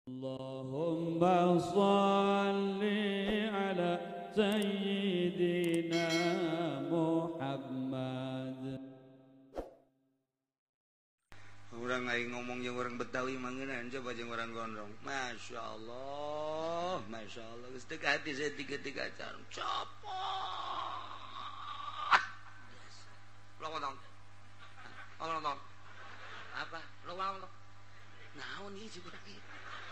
Allahumma shalli ala sayyidina Muhammad. Urang aing ngomong jeung urang Betawi mangeunaan coba jeung urang Gondrong. Masya Allah, Masya Allah. Geus teu hati saya tiga-tiga acara. Copot. Lo ngomong. Lo ngomong. Apa? Lo ngomong. Naon ieu cik urang ieu?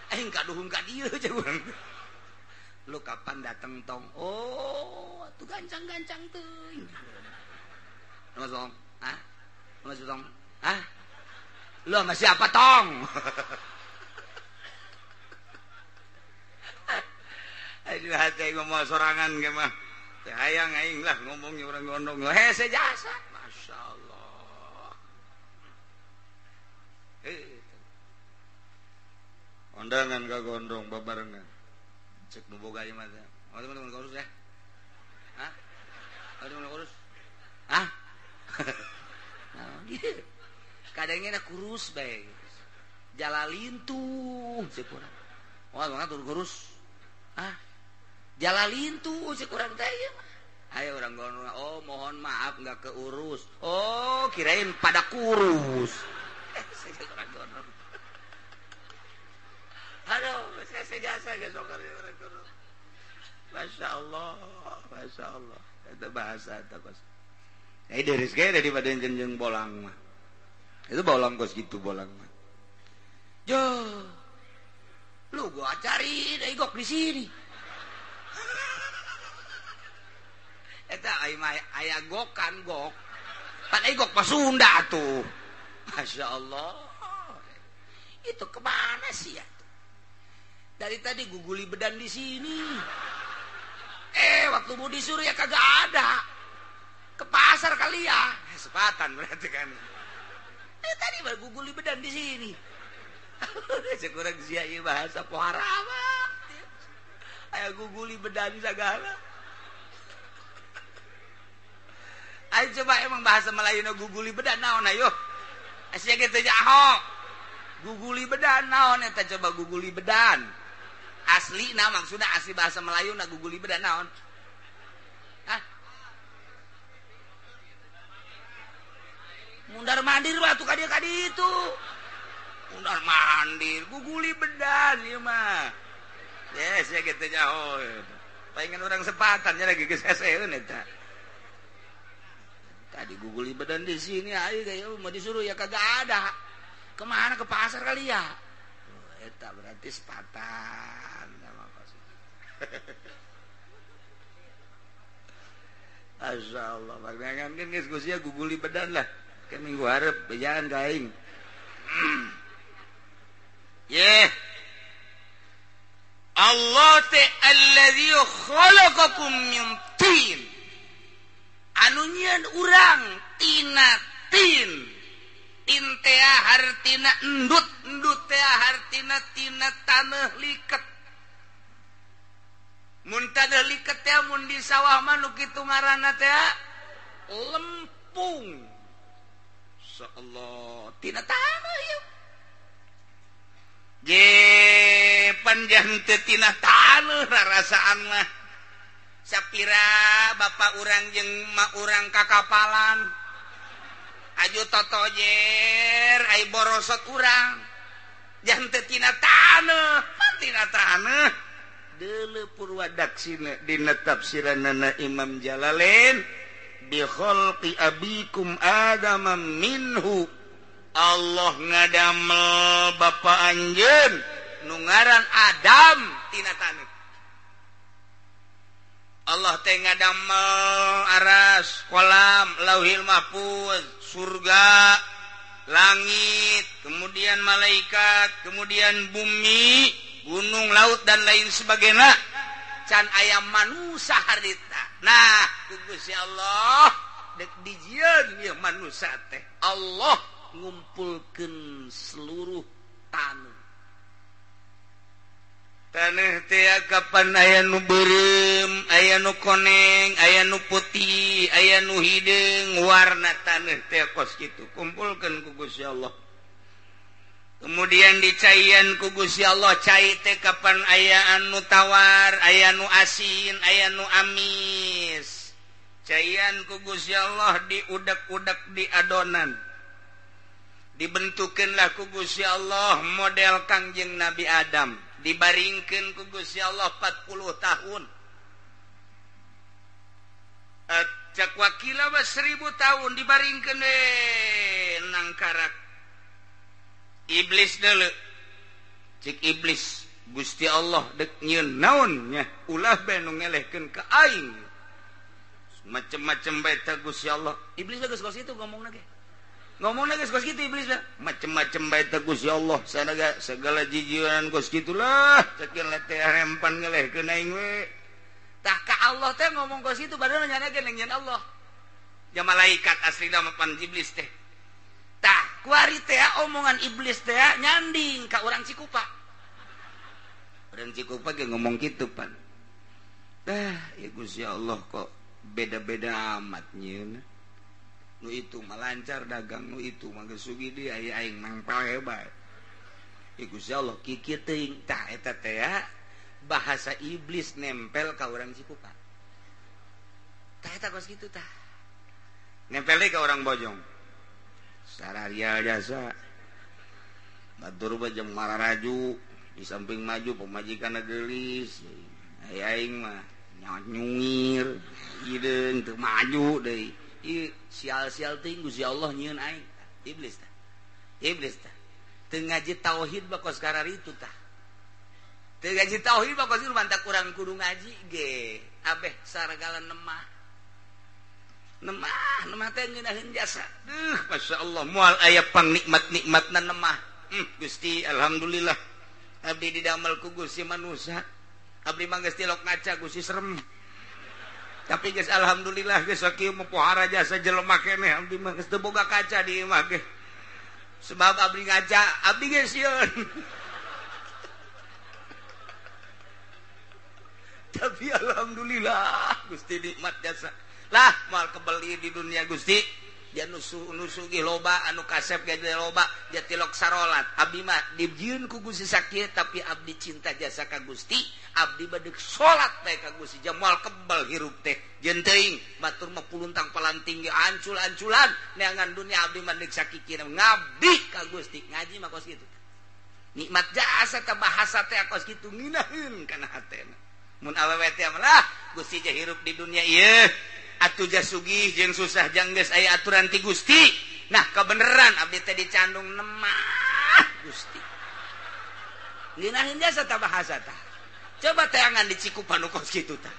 Aing kaduhung ka dieu cik urang. Lu kapan dateng tong? Oh, tuh gancang-gancang teuing. Lo tong? Hah? Lo tong? Hah? Lu sama siapa tong? Aduh hati ngomong sorangan ge mah. Teu hayang aing lah ngomongnya urang gondong. Hese jasa. Masya Allah. Undangan ka gondrong babarengan. Cek nu boga ieu mah teh. Oh, teman-teman kurus ya. Hah? Oh, teman kurus. Hah? Nah, gitu. Kadangnya kurus bae. Jalalin tuh cek urang. Wah, banget kurus. Hah? Jalalin tuh cek urang teh ieu mah. Ayo urang gondrong. Oh, mohon maaf enggak keurus. Oh, kirain pada kurus. Saya urang gondrong. Aduh, saya jasa besok orang gondrong. Masya Allah, Masya Allah. Itu bahasa itu kos. Ini dari sekali daripada yang jenjeng bolang mah. Itu bolang kos gitu bolang mah. Jo, lu gua cari dari gok di sini. Eta aya gokan gok. Pan gok mah Sunda tuh. Masya Allah. Itu kemana sih ya? Dari tadi guguli bedan di sini. Waktu mau disuruh ya kagak ada. Ke pasar kali ya. Sepatan berarti kan. Tadi baru guguli bedan di sini. Sekurang sia ieu bahasa pohara mah. Aya guguli bedan segala. Ayo coba emang bahasa Melayu nu guguli bedan naon ayo. Sia kitu jaho. Guguli bedan naon eta coba guguli bedan. Asli nah maksudna asli bahasa Melayu na guguli bedan naon? Hah? Mundar mandir batu ka dieu itu. Mundar mandir guguli bedan ieu mah. Yes, ya kitu jaho. Palingan urang sepatan nya lagi geus heseun eta. Tadi guguli bedan di sini ayo gaya mau disuruh ya kagak ada. Kemana ke pasar kali ya? Oh, eta berarti sepatan sama pasar. Masya Allah, pangangan kan geus sia guguli bedan lah. Ke minggu hareup bejaan ka aing. Ye. Allah teh allazi khalaqakum min tin. Anu nyieun urang tina tin. Tin teh hartina endut, endut teh hartina tina taneuh liket. Mun taneuh liket teh mun di sawah mah nu kitu ngaranna teh lempung. Insyaallah tina taneuh ieu. Je panjang teh tina taneuh rarasaan mah. Sapira bapak urang jeung mak urang kakapalan. Aju totojer ai borosot urang. Jangan teu tina taneuh, pan tina taneuh. Deuleu purwadaksina dina tafsiranana Imam Jalalain bi khalqi abikum Adama minhu. Allah ngadamel bapa anjeun nu ngaran Adam tina taneuh. Allah teh ngadamel aras, kolam, lauhil mahfuz, surga, langit, kemudian malaikat, kemudian bumi, gunung, laut dan lain sebagainya. Can aya manusa harita. Nah, ku Gusti Allah dek dijieun ieu manusa teh. Allah ngumpulkeun seluruh taneuh. Taneuh teh kapan aya nu beureum, aya nu koneng, aya nu putih, aya nu hideung, warna taneuh teh kos kitu. Kumpulkeun ku Gusti Allah. Kemudian dicaian ku Gusti Allah, cai teh kapan aya anu tawar, aya nu asin, aya nu amis. Caian ku Gusti Allah diudak-udak di adonan. Dibentukeunlah ku Gusti Allah model Kangjeng Nabi Adam. Dibaringkeun ku Gusti Allah 40 tahun. Cak wakila mah 1000 tahun dibaringkeun we nangkarak. Iblis deuleu. Cik iblis Gusti Allah dek nyieun naon nya ulah bae nu ngelehkeun ka aing. Macem-macem bae teh Gusti Allah. Iblis geus kos kitu ngomongna ge. Ngomongna geus kos kitu iblis mah. Macem-macem bae teh Gusti Allah. Sanaga segala jijieunan kos kitulah. Ceuk teh rempan ngelehkeun aing we. Tah ka Allah teh ngomong kos kitu padahal nyana ge nyieun Allah. Ja malaikat aslina mah pan iblis teh. Tah kuari teh omongan iblis teh nyanding ka urang Cikupa. Urang Cikupa ge ngomong kitu pan. Tah ya Gusti Allah kok beda-beda amat nyieun. Nu itu mah lancar dagang, nu itu mah geus sugih deui aya aing mangpal bae. Ya Gusti Allah kikieu teuing. Tah eta teh bahasa iblis nempel ka urang Cikupa. Tah eta kos kitu tah. Nempel deui ka urang Bojong. Sararia jasa. Batur mah jeung mararaju di samping maju pamajikanna geulis. Aya aing mah nyungir hideung teu maju deui. Ieu sial-sial teuing Gusti Allah nyieun aing. Iblis tah. Iblis tah. Teu ngaji tauhid mah kos kararitu tah. Teu ngaji tauhid mah kos kitu mantak urang kudu ngaji ge. Abeh saragala nemah. Nemah, nemah teh ngeunaheun jasa. Duh, masyaallah moal aya pangnikmat-nikmatna nemah. Gusti alhamdulillah. Abdi didamel ku Gusti manusa. Abdi mah geus tilok ngaca Gusti serem. Tapi geus alhamdulillah geus sakieu mah pohara jasa jelema keneh abdi mah geus teu boga kaca di imah ge. Sebab abdi ngaca, abdi geus sieun. Tapi alhamdulillah Gusti nikmat jasa. Lah moal kebeli di dunia Gusti. Dia nusugi loba anu kasep ge loba dia tilok sarolat. Abdi mah dijieun ku Gusti sakieu tapi abdi cinta jasa ka Gusti. Abdi badeg salat bae ka Gusti moal kebel hirup teh. Jeung teuing batur mah puluntang palanting ge ancul-anculan neangan dunia abdi mah deuk sakikina ngabdi ka Gusti. Ngaji mah kos kitu. Nikmat jasa ta bahasa teh kos kitu ngeunaheun kana hatena. Mun awewe teh mah lah Gusti je hirup di dunia ieu. Atuh jasugih jeung susah jang geus aya aturan ti Gusti. Nah kebeneran abdi teh dicandung nemah Gusti. Ngeunaheun jasa ta bahasa tah. Coba teangan di Cikupa nu kos kitu tah.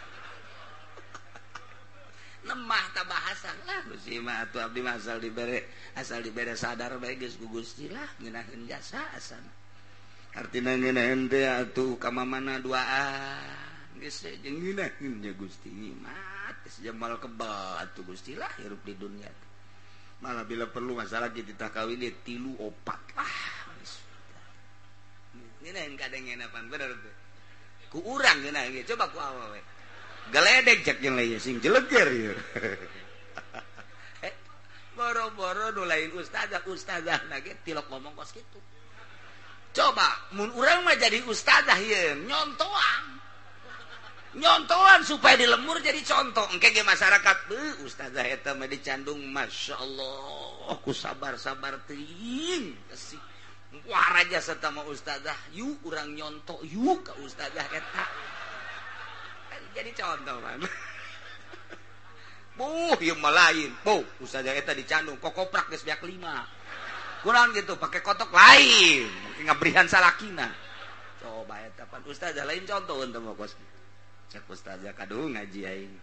Nemah ta bahasa lah Gusti mah atuh abdi mah asal dibere sadar bae geus ku Gusti lah ngeunaheun jasa asana. Artina ngeunaheun teh atuh ka mamana duaan geus jeung ngeunaheun nya Gusti mah. Jamal kebal atuh Gusti lah hirup di dunia. Malah bila perlu masalah kita kawin dia 3 4 lah. Ngeunaheun kadang apaan bener teh. Ku urang geunah ge coba ku awewe. Geledek cek jeung lain sing jeleger ieu. Boro-boro nu lain ustazah ustazah ge tilok ngomong kos kitu. Coba mun urang mah jadi ustazah ieu nyontoan. Nyontoan supaya di lemur jadi contoh engke ge masyarakat beuh ustazah eta mah dicandung masyaallah ku sabar-sabar teuing kasih wah raja serta mah ustazah yuk urang nyontok yuk ka ustazah eta kan jadi contoh man. Buh ieu mah lain buh ustazah eta dicandung kokoprak geus beak 5 kurang gitu pakai kotok lain make ngabrihan salakina coba eta pan ustazah lain contoh teu mah kos. Cek ustazah kadu ngaji aing.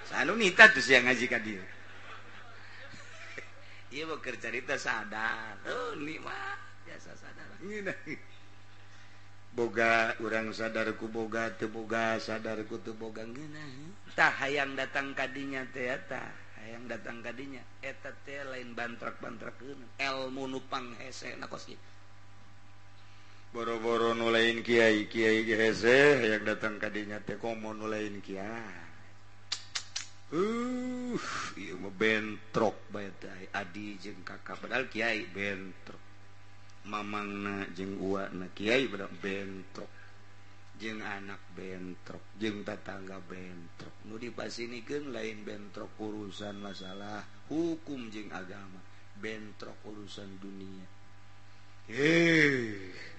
Sanu nita tuh sia ngaji ka dieu. Ieu mah keur carita sadar. Oh nikmat jasa sadar. Ngeunah. Boga urang sadar ku boga teu boga sadar ku teu boga ngeunah. Tah hayang datang ka dinya teh eta, hayang datang ka dinya eta teh lain bantrak-bantrakeun. Elmu nu panghese na kos kitu. Boro-boro nu lain kiai, kiai ge hese hayang datang ka dinya teh komo nu lain kiai. Ieu mah bentrok bae teh adi jeung kakak padahal kiai bentrok. Mamangna jeung uana kiai bentrok jeung anak bentrok jeung tetangga bentrok. Nu dipasinikeun lain bentrok urusan masalah hukum jeung agama, bentrok urusan dunia.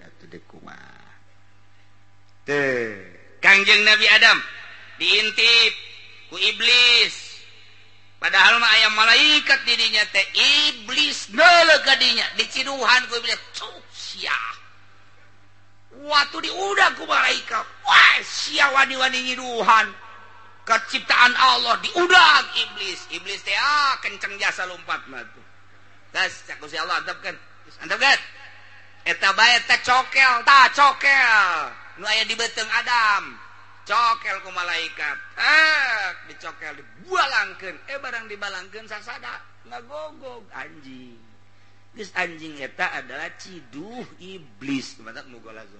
Atuh deuk kumaha teh Kangjeng Nabi Adam diintip ku iblis. Padahal mah aya malaikat di dinya teh, iblis neuleuh ka dinya diciduhan ku iblis, cuk sia. Waktu diudag ku malaikat, wah sia wani-wani nyiduhan keciptaan Allah diudag iblis. Iblis teh kenceng jasa lompat mah tuh. Geus cak ku si Allah antepkeun. Antepkeun. Eta bae teh cokel, tah cokel. Nu aya di beuteung Adam. Cokel ku malaikat, dicokel dibalangkeun, barang dibalangkeun sasada ngagogog anjing. Geus anjing eta adalah ciduh iblis, batak nu golazo.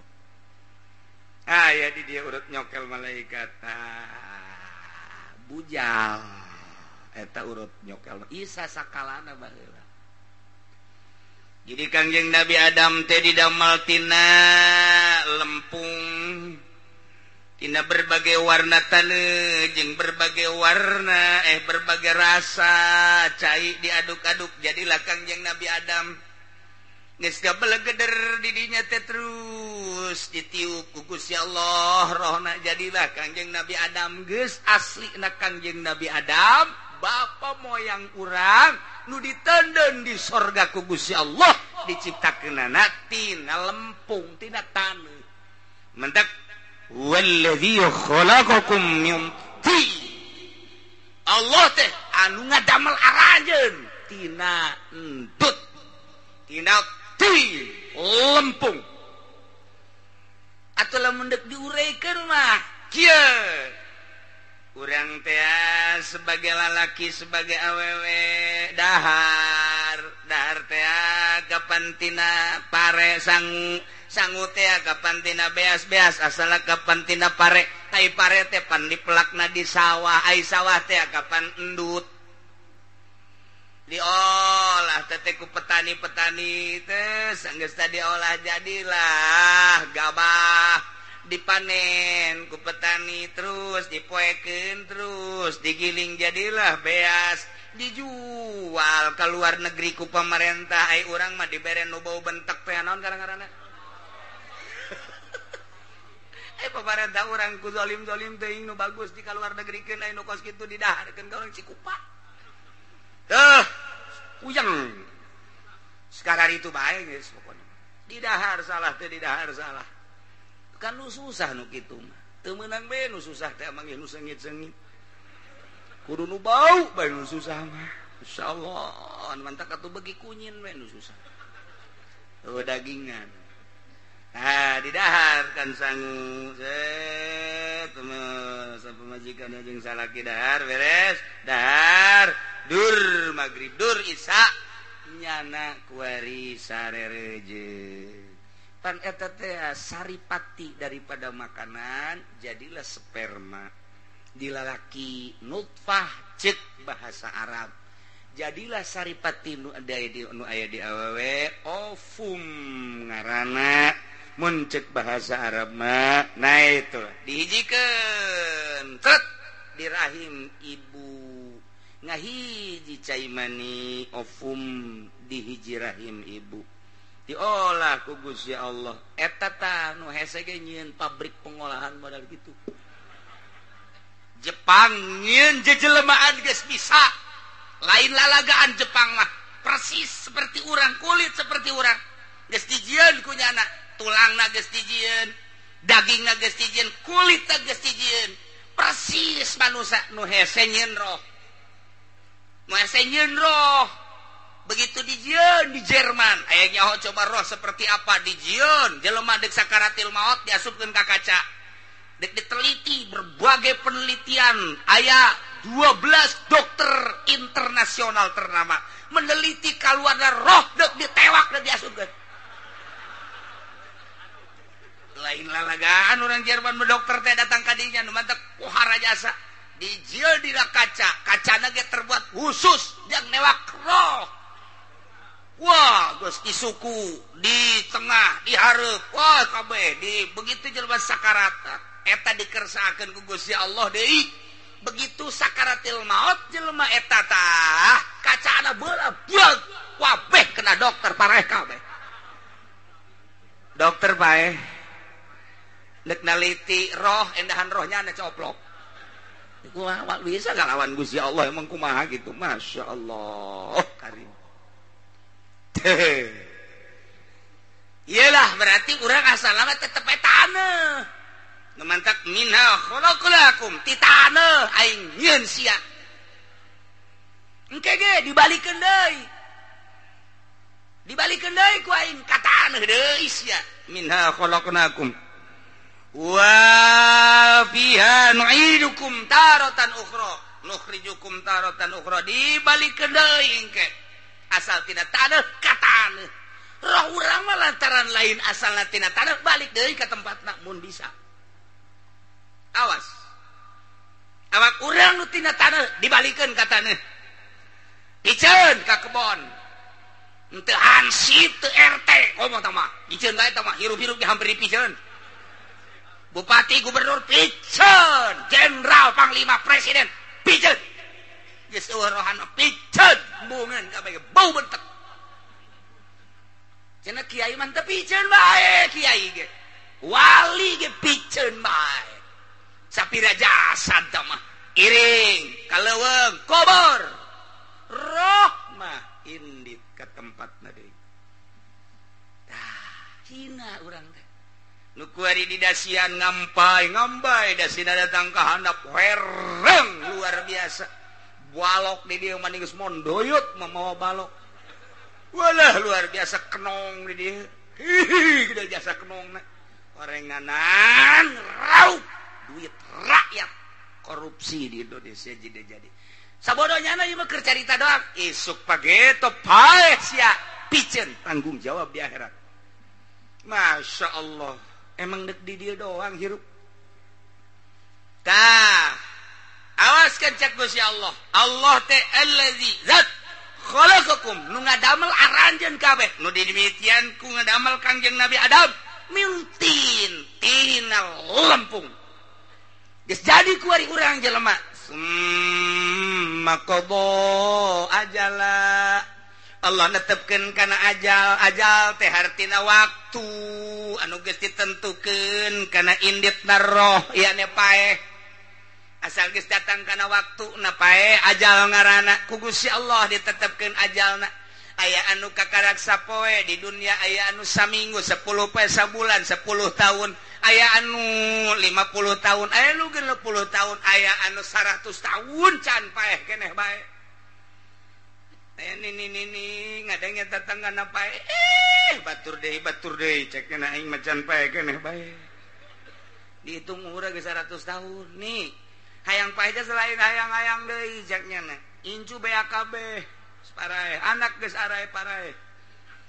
Ah ya di dia urut nyokel malaikat. Ah, bujal eta urut nyokel isa sakalana baheula. Jadi Kangjeng Nabi Adam teh didamel tina lempung, tina berbagai warna taneuh jeung berbagai warna berbagai rasa cai diaduk-aduk jadilah Kangjeng Nabi Adam. Geus gabelegeder di dinya teh terus ditiup ku Gusti Allah rohna jadilah Kangjeng Nabi Adam. Geus aslina Kangjeng Nabi Adam bapa moyang urang nu ditenden di sorga ku Gusti Allah diciptakeunana tina lempung tina taneuh. Mentak walladzi khalaqakum min tin. Allah teh anu ngadamel aranjeun tina endut, tina tin lempung. Atuh lamun deuk diureikeun mah kieu. Urang teh sebagai lalaki sebagai awewe dahar, dahar teh kapan tina pare sangu, sangu teh kapan tina beas-beas asal kapan tina pare, tai pare teh pan dipelakna di sawah, ai sawah teh kapan endut. Diolah teh ku petani-petani teh sanggeus tadi diolah jadilah gabah. Dipanen ku petani terus dipoekeun terus digiling jadilah beas dijual ke luar negeri ku pemerintah. Ai urang mah dibere nu bau bentek teh naon karang-karana. Ai pemerintah urang ku zalim-zalim teuing nu bagus di ka luar negrikeun ai nu kos kitu didaharkeun ka urang Cikupa. Teuh puyeng. Sekarang itu bae geus pokona. Didahar salah teh didahar salah. Kan nu susah nu kitu mah. Teu meunang bae nu susah teh emang nu sengit-sengit. Kudu nu bau bae nu susah mah. Insyaallah mantak atuh beuki kunyin bae nu susah. Eueuh dagingan. Ah didahar kan sangu set pamajikan jeung salaki dahar beres dahar dur magrib dur isya nyana kuari sarereje. Pan eta teh saripati daripada makanan jadilah sperma dilalaki nutfah cek bahasa Arab. Jadilah saripati nu aya di awewe ovum ngaranna mun cek bahasa Arab mah. Nah itu dihijikeun tret di rahim ibu ngahiji cai mani ovum di hiji rahim ibu diolah ku Gusti Allah. Eta tah nu hese ge nyieun pabrik pengolahan modal kitu. Jepang nyieun jejelemaan geus bisa. Lain lalagaan Jepang mah persis seperti urang, kulit seperti urang. Geus dijieun ku nyana, tulangna geus dijieun, dagingna geus dijieun, kulitna geus dijieun. Persis manusia nu hese nyieun roh. Nu hese nyieun roh. Begitu dijieun di Jerman, aya nyaho coba roh seperti apa dijieun, jelema deuk sakaratil maot diasupkeun ka kaca. Dek diteliti berbagai penelitian, aya 12 dokter internasional ternama meneliti kaluarna roh dek ditewak dek diasupkeun. Lain lalagaan orang Jerman dokter teh datang ka dinya nu mantak pohara jasa. Dijieun dina kaca, kacana ge terbuat khusus jang newak roh. Wah, geus di suku, di tengah, di hareup, wah kabeh di begitu jelema sakarat eta dikersakeun ku Gusti Allah deui. Begitu sakaratil maut jelema eta tah kacana beula buag wabeh kena dokter pareh kabeh. Dokter bae nek naliti roh endahan rohnya na coplok. Kumaha bisa ngalawan Gusti Allah emang kumaha gitu. Masya Allah karim. Iyalah berarti urang asal mah tetep taneuh. Nu mantak minha khalaqnakum ti taneuh aing nyieun sia. Engke ge dibalikeun deui. Dibalikeun deui ku aing ka taneuh deui sia. Minha khalaqnakum wa fiha nu'idukum taratan ukhra nukhrijukum taratan ukhra dibalikeun deui engke. Asal tina taneuh ka taneuh. Roh urang mah lantaran lain asalna tina taneuh balik deui ka tempatna mun bisa. Awas. Awak urang nu tina taneuh dibalikeun ka taneuh. Diceun ka kebon. Henteu hansip teu RT komo tah mah. Diceun bae tah mah hirup-hirup ge hampir dipiceun. Bupati, gubernur piceun, jenderal, panglima, presiden piceun. Geus eueuh rohana piceun, embungeun kabeh bau bentek. Cenah kiai mah teu piceun bae kiai ge. Wali ge piceun bae. Sapira jasad tah mah iring ka leuweung kubur. Roh mah indit ka tempatna deui. Tah, hina urang teh. Nu kuari di dasian ngampai ngambai dasina datang ka handap wereng luar biasa. Balok di dieu mah geus mondoyot mamawa balok. Walah luar biasa kenong di dieu. Hihi gede jasa kenongna. Orenganan raup duit rakyat korupsi di Indonesia jadi. Sabodonya na ieu mah keur carita doang. Isuk pageto paeh sia piceun tanggung jawab di akhirat. Masya Allah. Emang dek di dia doang hirup. Tah, awas kan cek Gusti Allah. Allah teh allazi zat khalaqakum nu ngadamel aranjeun kabeh. Nu didemitian ku ngadamel Kangjeng Nabi Adam mintin tina lempung. Geus jadi ku ari urang jelema. Summa qada ajala. Allah netepkeun kana ajal, ajal teh hartina waktu anu geus ditentukeun kana inditna roh ieu paeh. Asal geus datang kana waktuna paeh ajal ngaranna ku Gusti Allah ditetepkeun ajalna. Aya anu kakarak sapoe di dunia, aya anu saminggu, 10 poe sabulan, 10 tahun, aya anu 50 tahun, aya anu 60 tahun, aya anu 100 tahun can paeh keneh bae. Nini ngadengnya tetangga napa batur deui cek na aing macan pae keneh bae. Dihitung umur geus 100 tahun nih. Hayang pae teh selain hayang-hayang deui ceknya na. Incu BAKB parae, anak geus arae parae.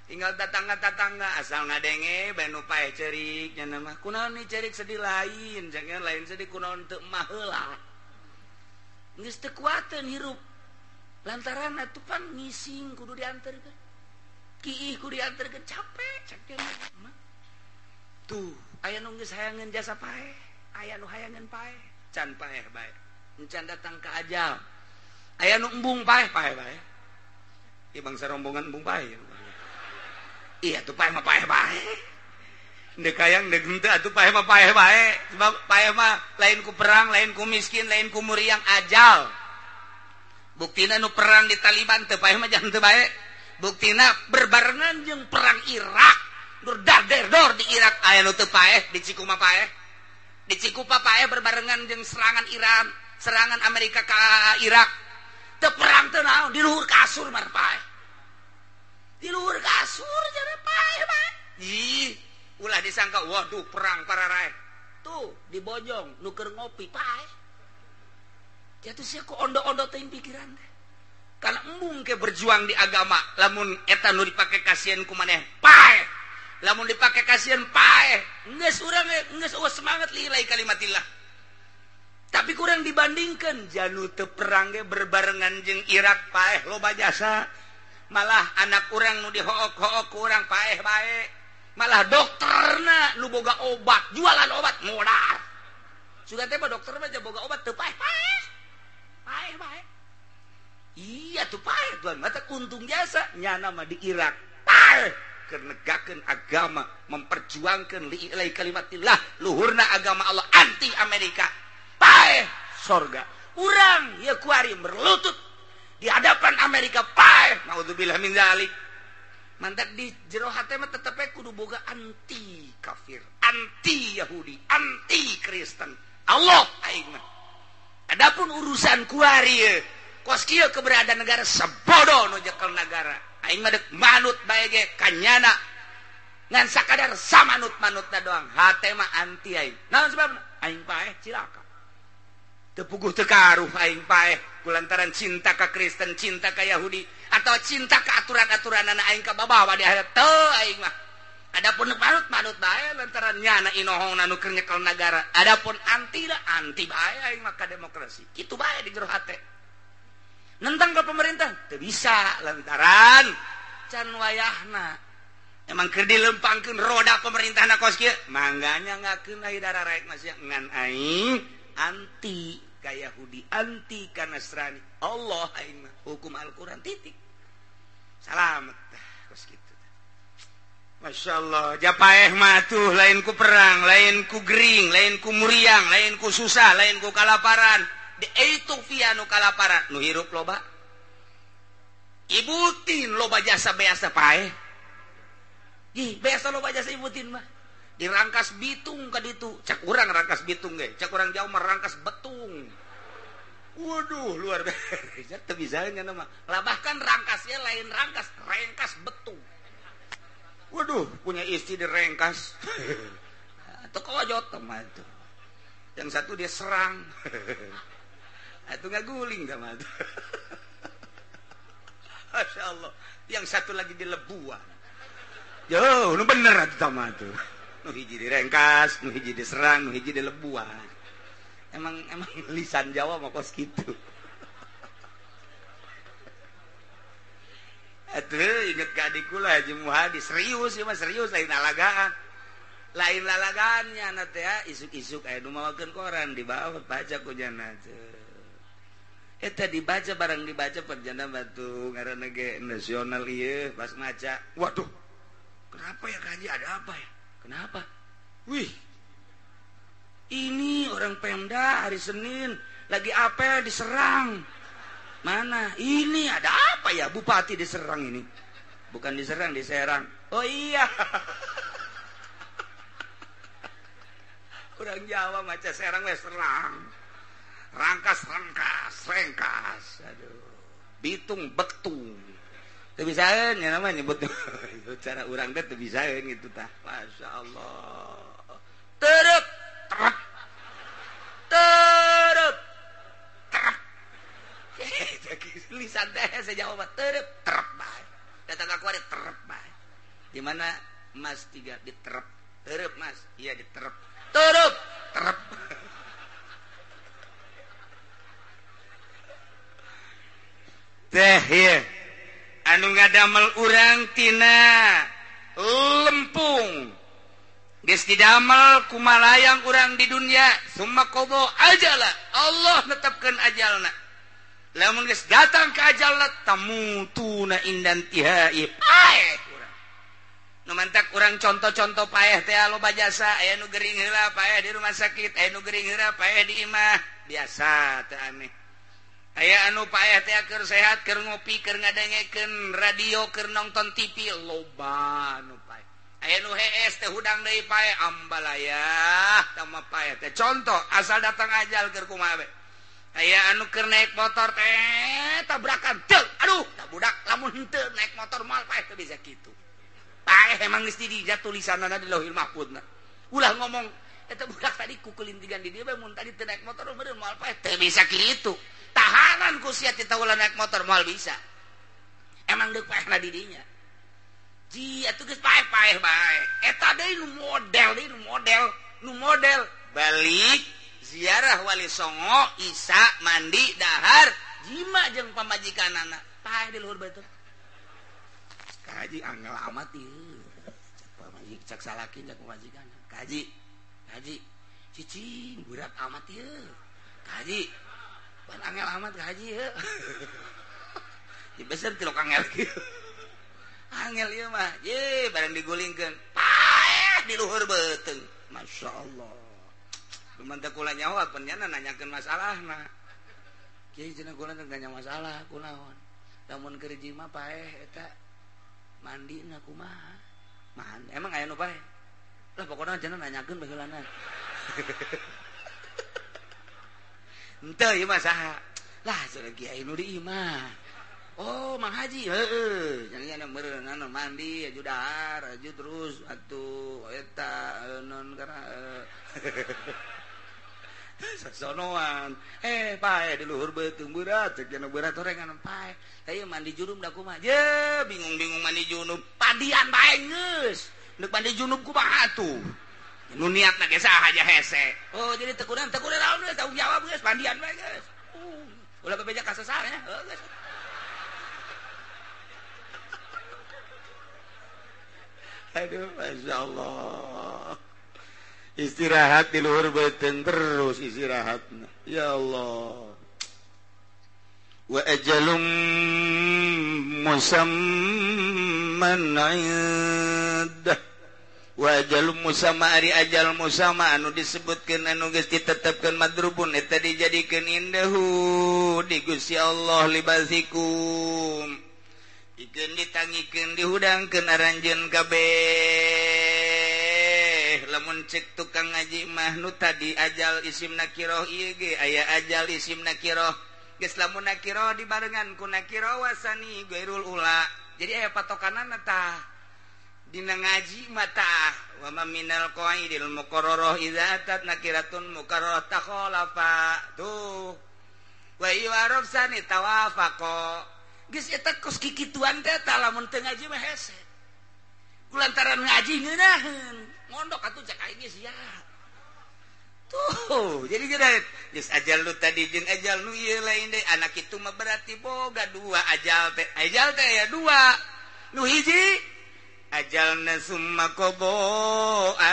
Tinggal tetangga-tetangga asal ngadenge bae nu pae ceurik nya mah. Kunaon nih ceurik sedih lain, ceknya lain sedih kunaon teu mah heula. Geus teu kuateun hirup. Lantaran atuh pan ngising kudu diantarkeun. Kiih kudu diantarkeun capek cek mah. Tuh, aya nu geus hayangeun jasa paeh, aya nu hayangeun paeh, can paeh bae. Encan datang ka ajal. Aya nu embung paeh paeh bae. Ieu bangsa rombongan embung paeh. Iya tuh paeh mah paeh bae. Ndek hayang ndek henteu atuh paeh mah paeh bae. Sebab paeh mah lain ku perang, lain ku miskin, lain ku muriang ajal. Buktina nu perang di Taliban teu paeh mah jangan teu bae. Buktina berbarengan jeung perang Irak. Dor di Irak aya nu teu paeh, di Cikuma paeh. Di Cikupa paeh berbarengan jeung serangan Iran, serangan Amerika ka Irak. Teu perang teu naon, di luhur kasur mah paeh. Di luhur kasur jare paeh bae. Ih, ulah disangka waduh perang pararae. Tuh di Bojong nu keur ngopi paeh. Jatuh sia ku ondo-ondo teuing pikiran teh. Karena embung ke berjuang di agama, lamun eta nu dipake kasihan ku maneh paeh. Lamun dipake kasihan paeh, geus urang geus eueuh semangat lillahi kalimatillah. Tapi kurang dibandingkan janu teu perang ge berbarengan jeung Irak paeh loba jasa. Malah anak urang nu dihook-hook ku urang paeh bae. Malah dokterna nu boga obat, jualan obat modal. Sugan teh mah dokter mah boga obat teu paeh-paeh. Paeh bae. Iya tuh paeh tuan, mata untung jasa nyana mah di Irak. Paeh keur negakeun agama, memperjuangkeun li'ilai kalimatillah, luhurna agama Allah anti Amerika. Paeh sorga. Urang ya kuari berlutut di hadapan Amerika paeh. Naudzubillah min zalik. Mantak di jero hate mah tetep kudu boga anti kafir, anti Yahudi, anti Kristen. Allah aing mah. Adapun urusan kuari kos kieu keberadaan negara sabodo nu jekel nagara. Aing mah deuk manut bae ge kanyana. Ngan sakadar samanut-manutna doang. Hate mah anti aing. Naon sebabna? Aing paeh cilaka. Teu puguh teu karuh aing paeh kulantaran cinta ka Kristen, cinta ka Yahudi atau cinta ka aturan-aturanana aing kababawa di akhirat teu aing mah. Adapun manut-manut bae lantaran nyana inohongna nu keur nyekel nagara. Adapun anti lah anti bae aing mah ka demokrasi. Kitu bae di jero hate. Nentang ke pemerintah teu bisa lantaran can wayahna. Emang keur dilempangkeun roda pemerintahna kos kieu, mangganya ngakeun aya darah raek masih ngan aing anti ka Yahudi, anti ka Nasrani. Allah aing mah hukum Al-Qur'an titik. Salamet kos kitu. Masya Allah, japaeh mah tuh lain ku perang, lain ku gering, lain ku muriang, lain ku susah, lain ku kalaparan. Di Ethiopia nu kalaparan, nu hirup loba. Ibutin loba jasa beasa paeh. Ih, beasa loba jasa ibutin mah. Dirangkas bitung ka ditu. Cak urang rangkas bitung ge, cak urang jauh mah rangkas betung. Waduh, luar biasa. Teu bisa nya mah. Lah bahkan rangkasnya lain rangkas, rengkas betung. Waduh, punya istri direngkas. Atau kojot mah itu. Yang satu dia serang. Itu nggak guling sama itu. Masya Allah. Yang satu lagi dilebuan. Yo, nu bener atuh sama itu. Nu hiji direngkas, nu hiji diserang, nu hiji dilebuan. Emang lisan Jawa mah kos kitu. Atuh inget ka adik kula Haji Muhadi, serius ieu mah serius lain lalagaan. Lain lalagaannya na teh isuk-isuk aya nu mawakeun koran dibawa baca ku jana teh. Eta dibaca barang dibaca perjana batu ngaranna ge nasional ieu pas maca. Waduh. Kenapa ya Kaji, ada apa ya? Kenapa? Wih. Ini orang Pemda hari Senin lagi apel diserang. Mana? Ini ada apa ya? Bupati diserang ini. Bukan diserang, diserang. Oh iya. Orang Jawa maca serang we serang. Rangkas rangkas, rengkas. Aduh. Bitung betung. Teu bisaeun nya nama nyebut cara urang teh teu bisaeun kitu tah. Masyaallah. Terep terep. Terep terep. Lisan teh saya jawab terep terep bae. Datang ka kuari terep bae. Di mana Mas tiga diterep. Terep Mas. Iya diterep. Terep terep. Teh ieu anu ngadamel urang tina lempung geus didamel kumalayang urang di dunia summa qada ajala. Allah netepkeun ajalna. Lamun geus datang ka ajalna tamutuna indan tihai paeh urang. Nu mantak urang contoh-contoh paeh teh loba jasa, aya nu gering heula paeh di rumah sakit, aya nu gering heula paeh di imah. Biasa teh aneh. Aya anu paeh teh keur sehat, keur ngopi, keur ngadengekeun radio, keur nonton TV, loba nu paeh. Aya nu hees teh hudang deui paeh, ambalayah tah mah paeh teh. Contoh asal datang ajal keur kumaha we. Aya anu keur naik motor teh tabrakan teu, aduh tah budak lamun henteu naik motor moal paeh teu bisa kitu. Paeh emang geus di tulisanana di Lauhil Mahfuzna. Ulah ngomong eta budak tadi kukulintigan di dieu bae mun tadi teu naik motor meureun moal paeh teu bisa kitu. Tahanan ku sia tita ulah naik motor moal bisa. Emang deuk paehna di dinya. Ji atuh geus paeh-paeh bae. Eta deui nu model deui nu model balik ziarah Wali Songo, Isa mandi dahar jima jeung pamajikanana. Paeh di luhur batur. Kaji angel amat ieu. Cak pamajikan cak salaki cak pamajikan. Kaji. Kaji. Cicing berat amat ieu. Kaji. Pan angel amat kaji ieu. Di beser tilok angel kieu. Angel ieu mah. Ye barang digulingkeun. Paeh di luhur beuteung. Masya Allah. Lumantak kula nyawa penyana nanyakeun masalahna. Kiai cenah kula teh nanya masalah kunaon. Lamun keur jima paeh eta mandina kumaha? Mandi emang aya nu paeh? Lah pokona cenah nanyakeun baheulana. Henteu ieu mah saha? Lah cenah kiai nu di imah. Oh, Mang Haji, heeh. Cenah meureun mandi aju dahar, aju terus atuh eta non kana sonoan. Pae di luhur beuteung berat, cek cenah berat orengan pae. Tah ieu mandi junub da kumaha? Ye, bingung-bingung mandi junub. Padian bae geus. Neuk mandi junub kumaha atuh? Nu niatna ge saha aja hese. Oh, jadi teu kunaon naon geus tanggung jawab geus mandian bae geus. Ulah bebeja ka sasarnya, heuh geus. Aduh, Masya Allah. Istirahat di luhur beuteung terus istirahatna. Ya Allah. Wa ajalum musamman 'indah. Wa ajalum musamma ari ajal musamma anu disebutkeun anu geus ditetepkeun madrubun eta dijadikeun indahu di Gusti Allah libasikum. Ikeun ditangikeun dihudangkeun aranjeun kabeh. Lamun cek tukang ngaji mah nu tadi ajal isim nakiroh ieu ge aya ajal isim nakiroh. Geus lamun nakiroh dibarengan ku nakiroh wasani gairul ula. Jadi aya patokanana tah. Dina ngaji mah tah wa ma minal qaidil muqarrarah idza atat nakiratun muqarrarah takhalafa. Tuh. Wa iwarofsani tawafaqa. Geus eta kos kikituan teh tah lamun teu ngaji mah hese. Kulantaran ngaji ngeunaheun, mondok atuh cek aing geus sia. Tuh, jadi geus geus ajal nu tadi jeung ajal nu ieu lain deui. Anak itu mah berarti boga dua ajal teh. Ajal teh aya dua. Nu hiji ajalna summa qada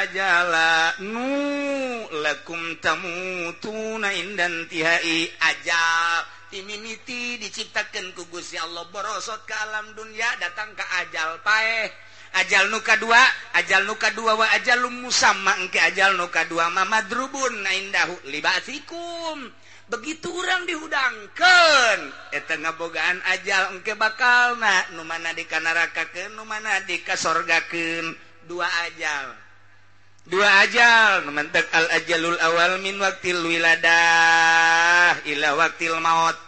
ajala nu lakum tamutuna indan tihai ajal timimiti diciptakeun ku Gusti Allah borosot ke alam dunia datang ke ajal paeh ajal nu kadua wa ajalum musamma engke ajal nu kadua ma madrubun indahu libasikum. Begitu urang dihudangkeun eta ngabogaan ajal engke bakalna nu mana dikanarakakeun nu mana dikasorgakeun. Dua ajal, dua ajal nu mentek al ajalul awal min waqtil wiladah ila waqtil maut.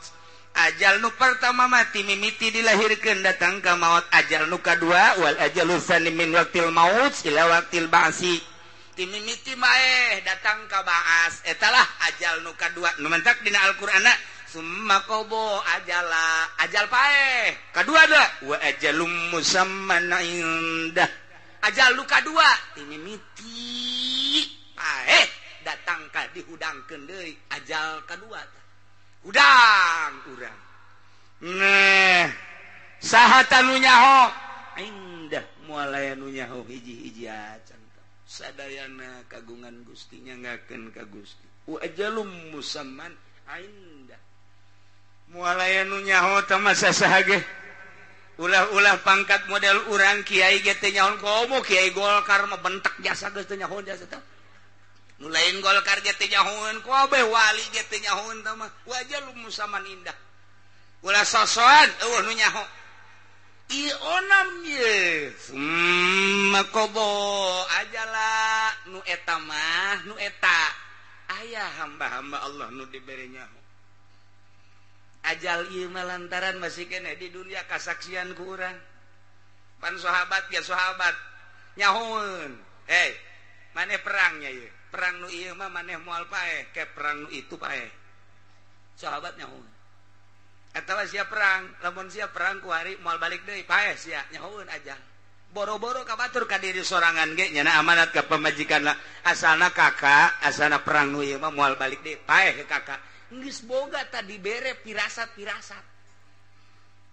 Ajal nu pertama mati mimiti dilahirkeun datang ka maut. Ajal nu kadua wal ajalul tsani min waqtil maut ila waqtil ba'si. Timimiti mae datang ka baas etalah ajal nu kadua nu mentak dina Al-Qur'anna summa qada ajala ajal paeh kadua da wa ajalum musamman indah ajal nu kadua timimiti paeh datang ka dihudangkeun deui ajal kadua hudang urang. Nah saha tanu nyaho indah moal aya nu nyaho hiji-hiji acan sadayana kagungan Gusti nyangakeun ka Gusti. Wa ajalum musamman indah moal aya nu nyaho teh mah saha ge. Ulah-ulah pangkat model urang kiai ge teu nyaho komo kiai Golkar mah bentek jasa geus teu nyaho jasa teh. Nu lain Golkar ge teu nyahoeun kabeh wali ge teu nyahoeun teh mah. Wa ajalum musamman indah. Ulah sosoan eueuh nu nyaho. Ieu onam ye summa qada ajala nu eta mah nu eta aya hamba-hamba Allah nu dibere nyaho. Ajal ieu mah lantaran masih keneh di dunia kasaksian ku urang. Pan sahabat ge sahabat nyahoeun. Hei, maneh perangnya ieu. Perang nu ieu mah maneh moal paeh, ke perang nu itu paeh. Sahabat nyahoeun. Atawa sia perang, lamun sia perang ku hari moal balik deui paeh sia nyahoeun ajal. Boro-boro ka batur ka diri sorangan ge nyana amanat ka pamajikanna. Asalna kakak, asalna perang nu ieu mah moal balik deui paeh ke kakak. Geus boga tadi bere pirasat-pirasat.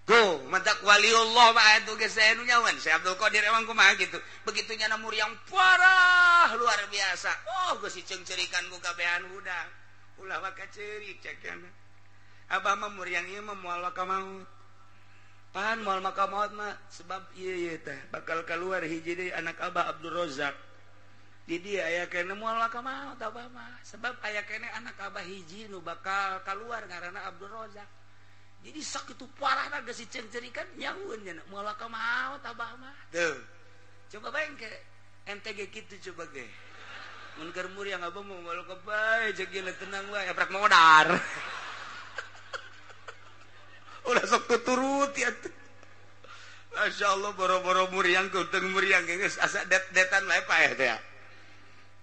Tuh, mantak waliullah mah atuh geus aya nu nyawan. Syekh Abdul Qadir emang kumaha gitu. Begitu nyana muriang parah luar biasa. Oh, geus diceungceurikan ku kabehan hudang. Ulah maka ceurik cek cenah. Abah mah muriang ieu mah moal ka maut. Pan moal maka maut mah sebab ieu ieu teh bakal keluar hiji deui anak Abah Abdul Rozak. Di dieu aya keneh moal maka maut abah mah sebab aya keneh anak Abah hiji nu bakal keluar ngaranna Abdul Rozak. Jadi sakitu parahna geus diceungceurikan nyahueun nya moal ka maot abah mah. Tuh. Coba bae engke ente ge kitu coba ge. Mun keur muriang abah mah moal ka bae jeung ieu tenang wae abrak modar. Ulah sok tuturuti atuh. Masyaallah boro-boro muriang keuteng muriang geus asa det-detan wae paeh teh.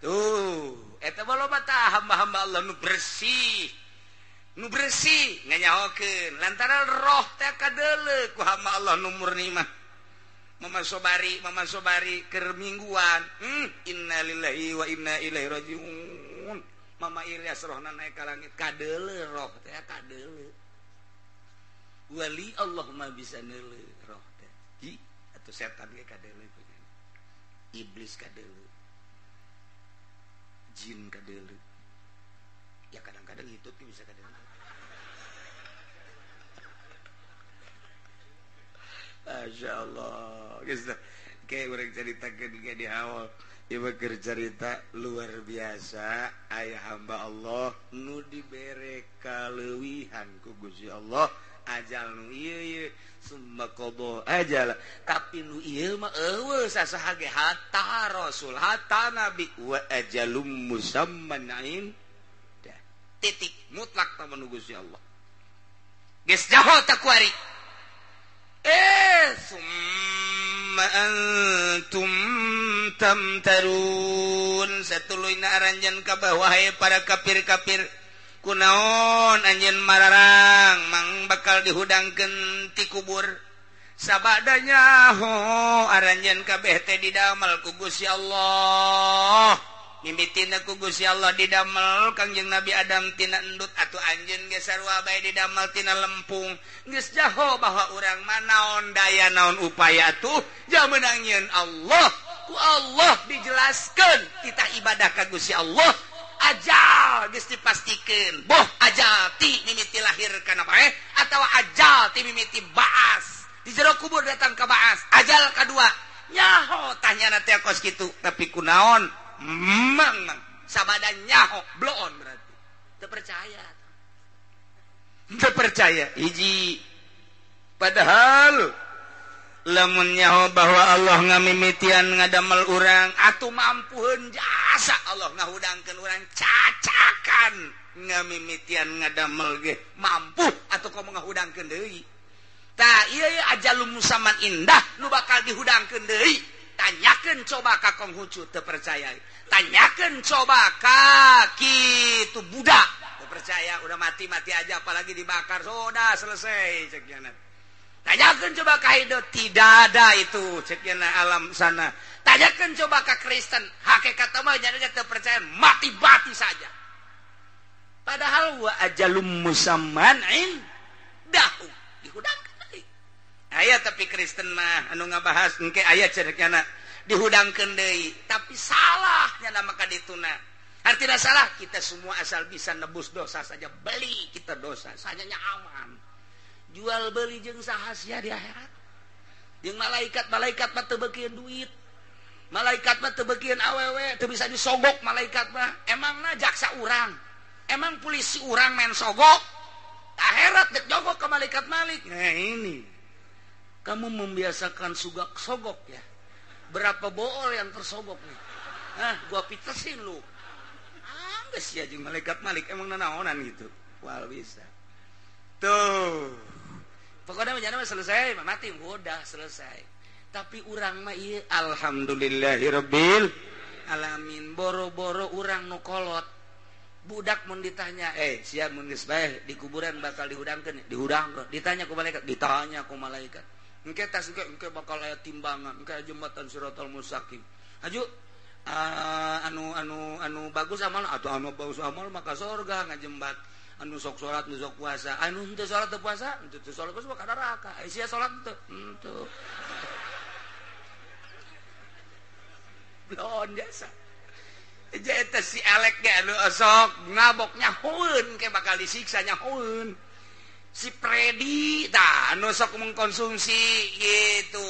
Tuh, eta mah loba tah hamba-hamba Allah nu bersih. Nu bersih nganyahokeun lantaran roh teh kadeuleu ku hamba Allah nu murni mah. Mama Sobari keur mingguan. Innalillahi wa inna ilaihi rajiun. Mama Ilyas rohna naik ka langit kadeuleu roh teh kadeuleu. Wali Allah mah bisa neuleu roh teh. Ji atuh setan ge kadeuleu iblis kadeuleu. Jin kadeuleu. Ya kadang-kadang itu tuh bisa kadang. Masya Allah. Kayak orang ceritakan kayak di awal. Ieu keur cerita luar biasa. Aya hamba Allah nu dibere kaleuwihan ku Gusti Allah. Ajal nu ieu ieu summa qada ajal. Tapi nu ieu mah eueuh sasaha ge hatta rasul hatta nabi wa ajalum musamman ain. Titik mutlak ta manu Gusti Allah. Geus jaho takuari. Summa antum tamtarun. Satuluyna aranjeun ka wahai para kafir-kafir. Kunaon anjeun mararang mang bakal dihudangkeun ti kubur. Sabadanya ho aranjeun kabeh teh didamel ku Gusti Allah. Mimitina ku Gusti Allah didamel Kangjeng Nabi Adam tina endut atuh anjeun ge sarua bae didamel tina lempung. Geus jaho bahwa urang mah naon daya naon upaya tuh jamenang nyeun Allah. Ku Allah dijelaskeun titah ibadah ka Gusti Allah. Ajal geus dipastikeun. Boh ajal ti mimiti lahir kana bae atawa ajal ti mimiti baas. Di jero kubur datang ka baas. Ajal kadua nyaho tanyana teh kos kitu tapi kunaon mang mang sabada nyaho bloon berarti teu percaya teu percaya hiji padahal lamun nyaho bahwa Allah ngamimitian ngadamel urang atuh mampuheun jasa Allah ngahudangkeun urang cacakan ngamimitian ngadamel ge mampu atuh komo ngahudangkeun deui tah ieu ajalum musamman indah nu bakal dihudangkeun deui. Tanyakeun coba ka Konghucu teu percaya. Tanyakeun coba ka kitu Buddha teu percaya, udah mati-mati aja apalagi dibakar sudah selesai cek nya. Tanyakeun coba ka Hindu tidak ada itu cek nya alam sana. Tanyakeun coba ka Kristen hakikat mah nya teu percaya mati-mati saja. Padahal wa ajalum musamman indahu dihudangkeun. Aya tapi Kristen mah anu ngabahas engke aya cerekna dihudangkeun deui tapi salah nya maka dituna. Artinya salah kita semua asal bisa nebus dosa saja beli kita dosa sanyanya aman. Jual beli jeung saha sia di akhirat. Jeung malaikat-malaikat mah teu beukieun duit. Malaikat mah teu beukieun awewe, teu bisa disogok malaikat mah. Emangna jaksa urang, emang polisi urang main sogok. Akhirat dek jogok ke malaikat malik. Nah ini kamu membiasakan sugak sogok ya. Berapa bool yang tersogok nih? Hah, gua pitesin lu. Ah, geus ya jeung malaikat malik emang nanaonan gitu. Wal bisa. Tuh. Pokoknya mah selesai, mati udah selesai. Tapi urang mah ieu alhamdulillahirabbil alamin boro-boro urang nu kolot. Budak mun ditanya, siap mun geus bae di kuburan bakal dihudangkeun, dihudangkeun. Ditanya ku malaikat, ditanya ku malaikat. Engke tas engke bakal aya timbangan, engke jembatan Siratal Mustaqim. Aju anu anu anu bagus amal atau anu bagus amal maka surga ngajembat. Anu sok salat nu sok puasa, anu henteu salat teu puasa, henteu salat puasa ka neraka. Ai sia salat teu? Henteu. Belon jasa. Eta si Alek ge anu sok ngabok nyahoeun ke bakal disiksa nyahoeun. Si Predi tah anu sok mengkonsumsi gitu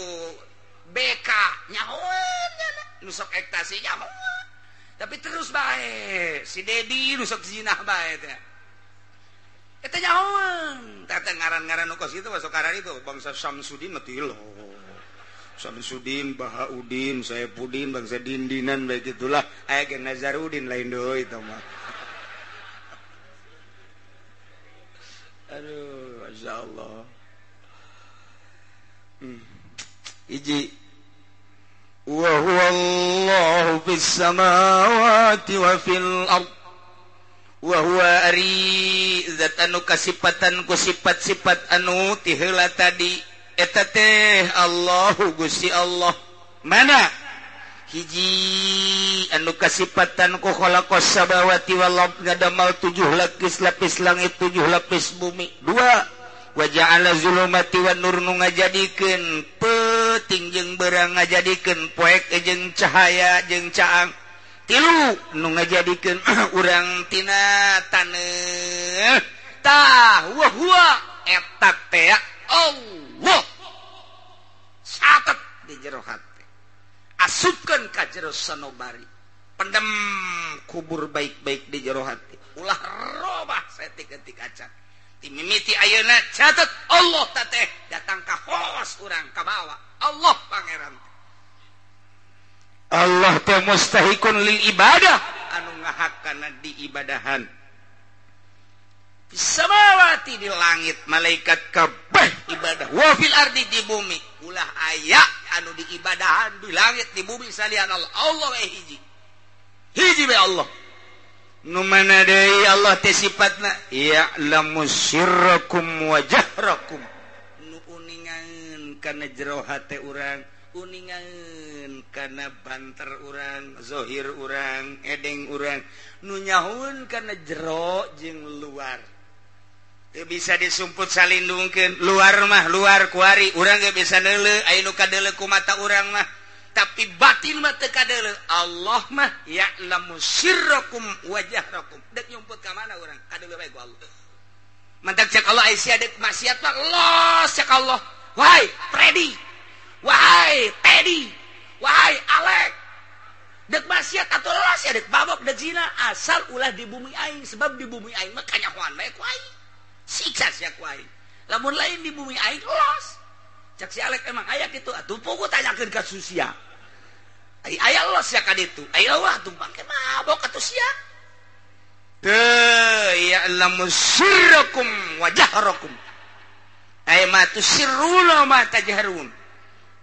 BK nyahoeun nya nu sok ekstasi nyahoeun. Tapi terus bae si Dedi nu sok zinah bae teh. Eta nyahoeun. Tah teh ngaran-ngaran nu kos kitu masuk karar itu bangsa Samsudin mah tilo. Samsudin, Bahaudin, Saepudin, bangsa Dindinan bae gitulah. Aya ge Nazarudin lain deui eta mah. Aduh, Masya Allah. Hiji. Wa huwa Allahu fis samawati wa fil ard. Wa huwa ari zat anu kasipatan ku sifat-sifat anu ti heula tadi. Eta teh Allahu Gusti Allah. Mana? Hiji anu kasipatan ku khalaqas samawati wal ard, ngadamal 7 lapis langit, 7 lapis bumi. 2 wa ja'ala zulumati wan nur, nu ngajadikeun peuting jeung beurang, ngajadikeun poek jeung cahaya jeung caang. 3 nu ngajadikeun urang tina taneuh. Tah wa huwa eta teh Allah. Catet di jero hati, asupkeun ka jero sanobari, pendem kubur baik-baik di jero hati, ulah robah saeutik-eutik acan. Timimiti ayeuna catet Allah teh datang ka hos urang ka bawa Allah pangeran. Allah teh mustahikun lil ibadah, anu ngahakana diibadahan. Samawati di langit malaikat kabeh ibadah, wa fil ardi di bumi ulah aya anu diibadahan di langit di bumi salian Allah. Allah we hiji, hiji we Allah. Nu mana deui Allah teh sifatna ya'lamu sirrakum wa jahrakum, nu uningan kana jero hate urang, uningan kana banter urang, zahir urang, edeng urang, nu nyahoeun kana jero jeung luar. Teu bisa disumput salindungkeun, luar mah luar kuari urang ge bisa neuleuh, aya nu kadeuleuh ku mata urang mah, tapi batin mah teu kadeuleuh. Allah mah ya'lamu sirrakum wa jahrakum. Dek nyumput ka mana urang kadeuleuh bae ku Allah. Mantak cek Allah aya sia dek maksiat mah los cek Allah. Wahai Freddy, wahai Teddy, wahai Alek, dek maksiat atau los ya dek babok dek zina, asal ulah di bumi aing, sebab di bumi aing mah kanyahoan bae ku aing. Siksa sia ku aing. Lamun lain di bumi aing los. Cek si Alek emang aya kitu, atuh pugu tanyakeun ka susia. Ai aya los sia ka ditu. Ai eueuh atuh bangke mabok atuh sia. Teu ya'lamu sirrakum wa jahrakum. Ai ma tusirruna ma tajharun.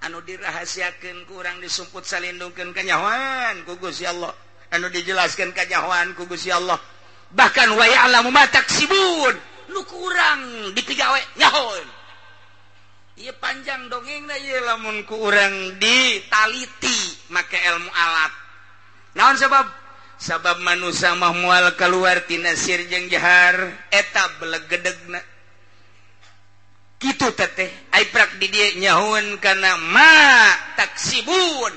Anu dirahasiakeun ku urang disumput salindungkeun kanyahoan ku Gusti Allah. Anu dijelaskeun kanyahoan ku Gusti Allah. Bahkan wa ya'lamu ma taksibun. Nu kurang dipigawe nyahoeun. Ieu panjang dongengna ieu lamun ku urang ditaliti make ilmu alat. Naon sebab? Sabab manusia mah moal keluar tina sir jeung jahar eta belegedegna. Kitu teteh ai prak di dieu nyahoeun kana ma taksibun,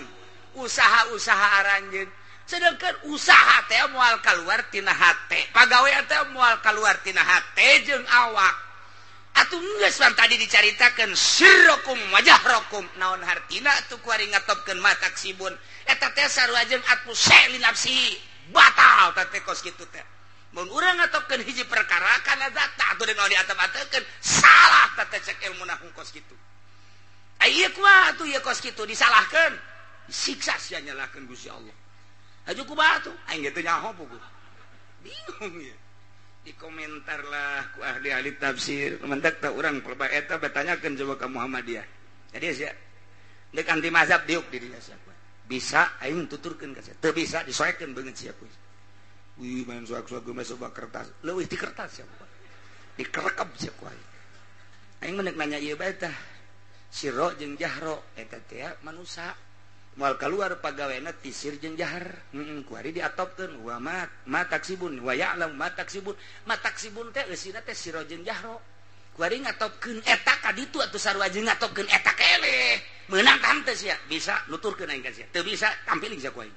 usaha-usaha aranjeun. Sedangkan usaha teh moal keluar tina hate, pagawe teh moal keluar tina hate jeung awak. Atuh geus pan tadi dicaritakeun sirrakum wajahrakum, naon hartina atuh kuari ngatopkeun ma taksibun. Eta teh sarua jeung atmu li nafsi, batal teh kos kitu teh. Mun urang ngatopkeun hiji perkara kana zat atuh deung diatep-atekeun salah teh cek ilmu nahwu kos kitu. Ai ieu kumaha atuh ieu kos kitu disalahkeun, disiksa sia nyalahkeun Gusti Allah. Haju kumaha atuh aing ge teu nyaho puguh. Bingung ya. Dikomentarlah ku ahli-ahli tafsir. Mendak tak urang pelba eta batanyakeun coba ka Muhammadiyah. Jadi sia deuk anti mazhab diuk di dinya sia. Bisa aing tuturkeun ka sia. Teu bisa disoekeun beungeut sia kuy. Wih main soak-soak geus coba kertas. Leuwih ti kertas sia. Dikerekep sia ku aing. Aing mah nanya ieu bae tah. Siro jeung jahro eta teh manusa. Moal keluar pagawena tisir jeung jahar. Heeh, ku ari diatopkeun wa ma ma taksibun wa ya'lam ma taksibun. Ma taksibun teh eusina teh siro jeung jahro. Ku ari ngatopkeun eta ka ditu atuh sarua jeung ngatopkeun eta keleh. Meunang tah henteu sia? Bisa nuturkeun aing ka sia. Teu bisa tampiling sia ku aing.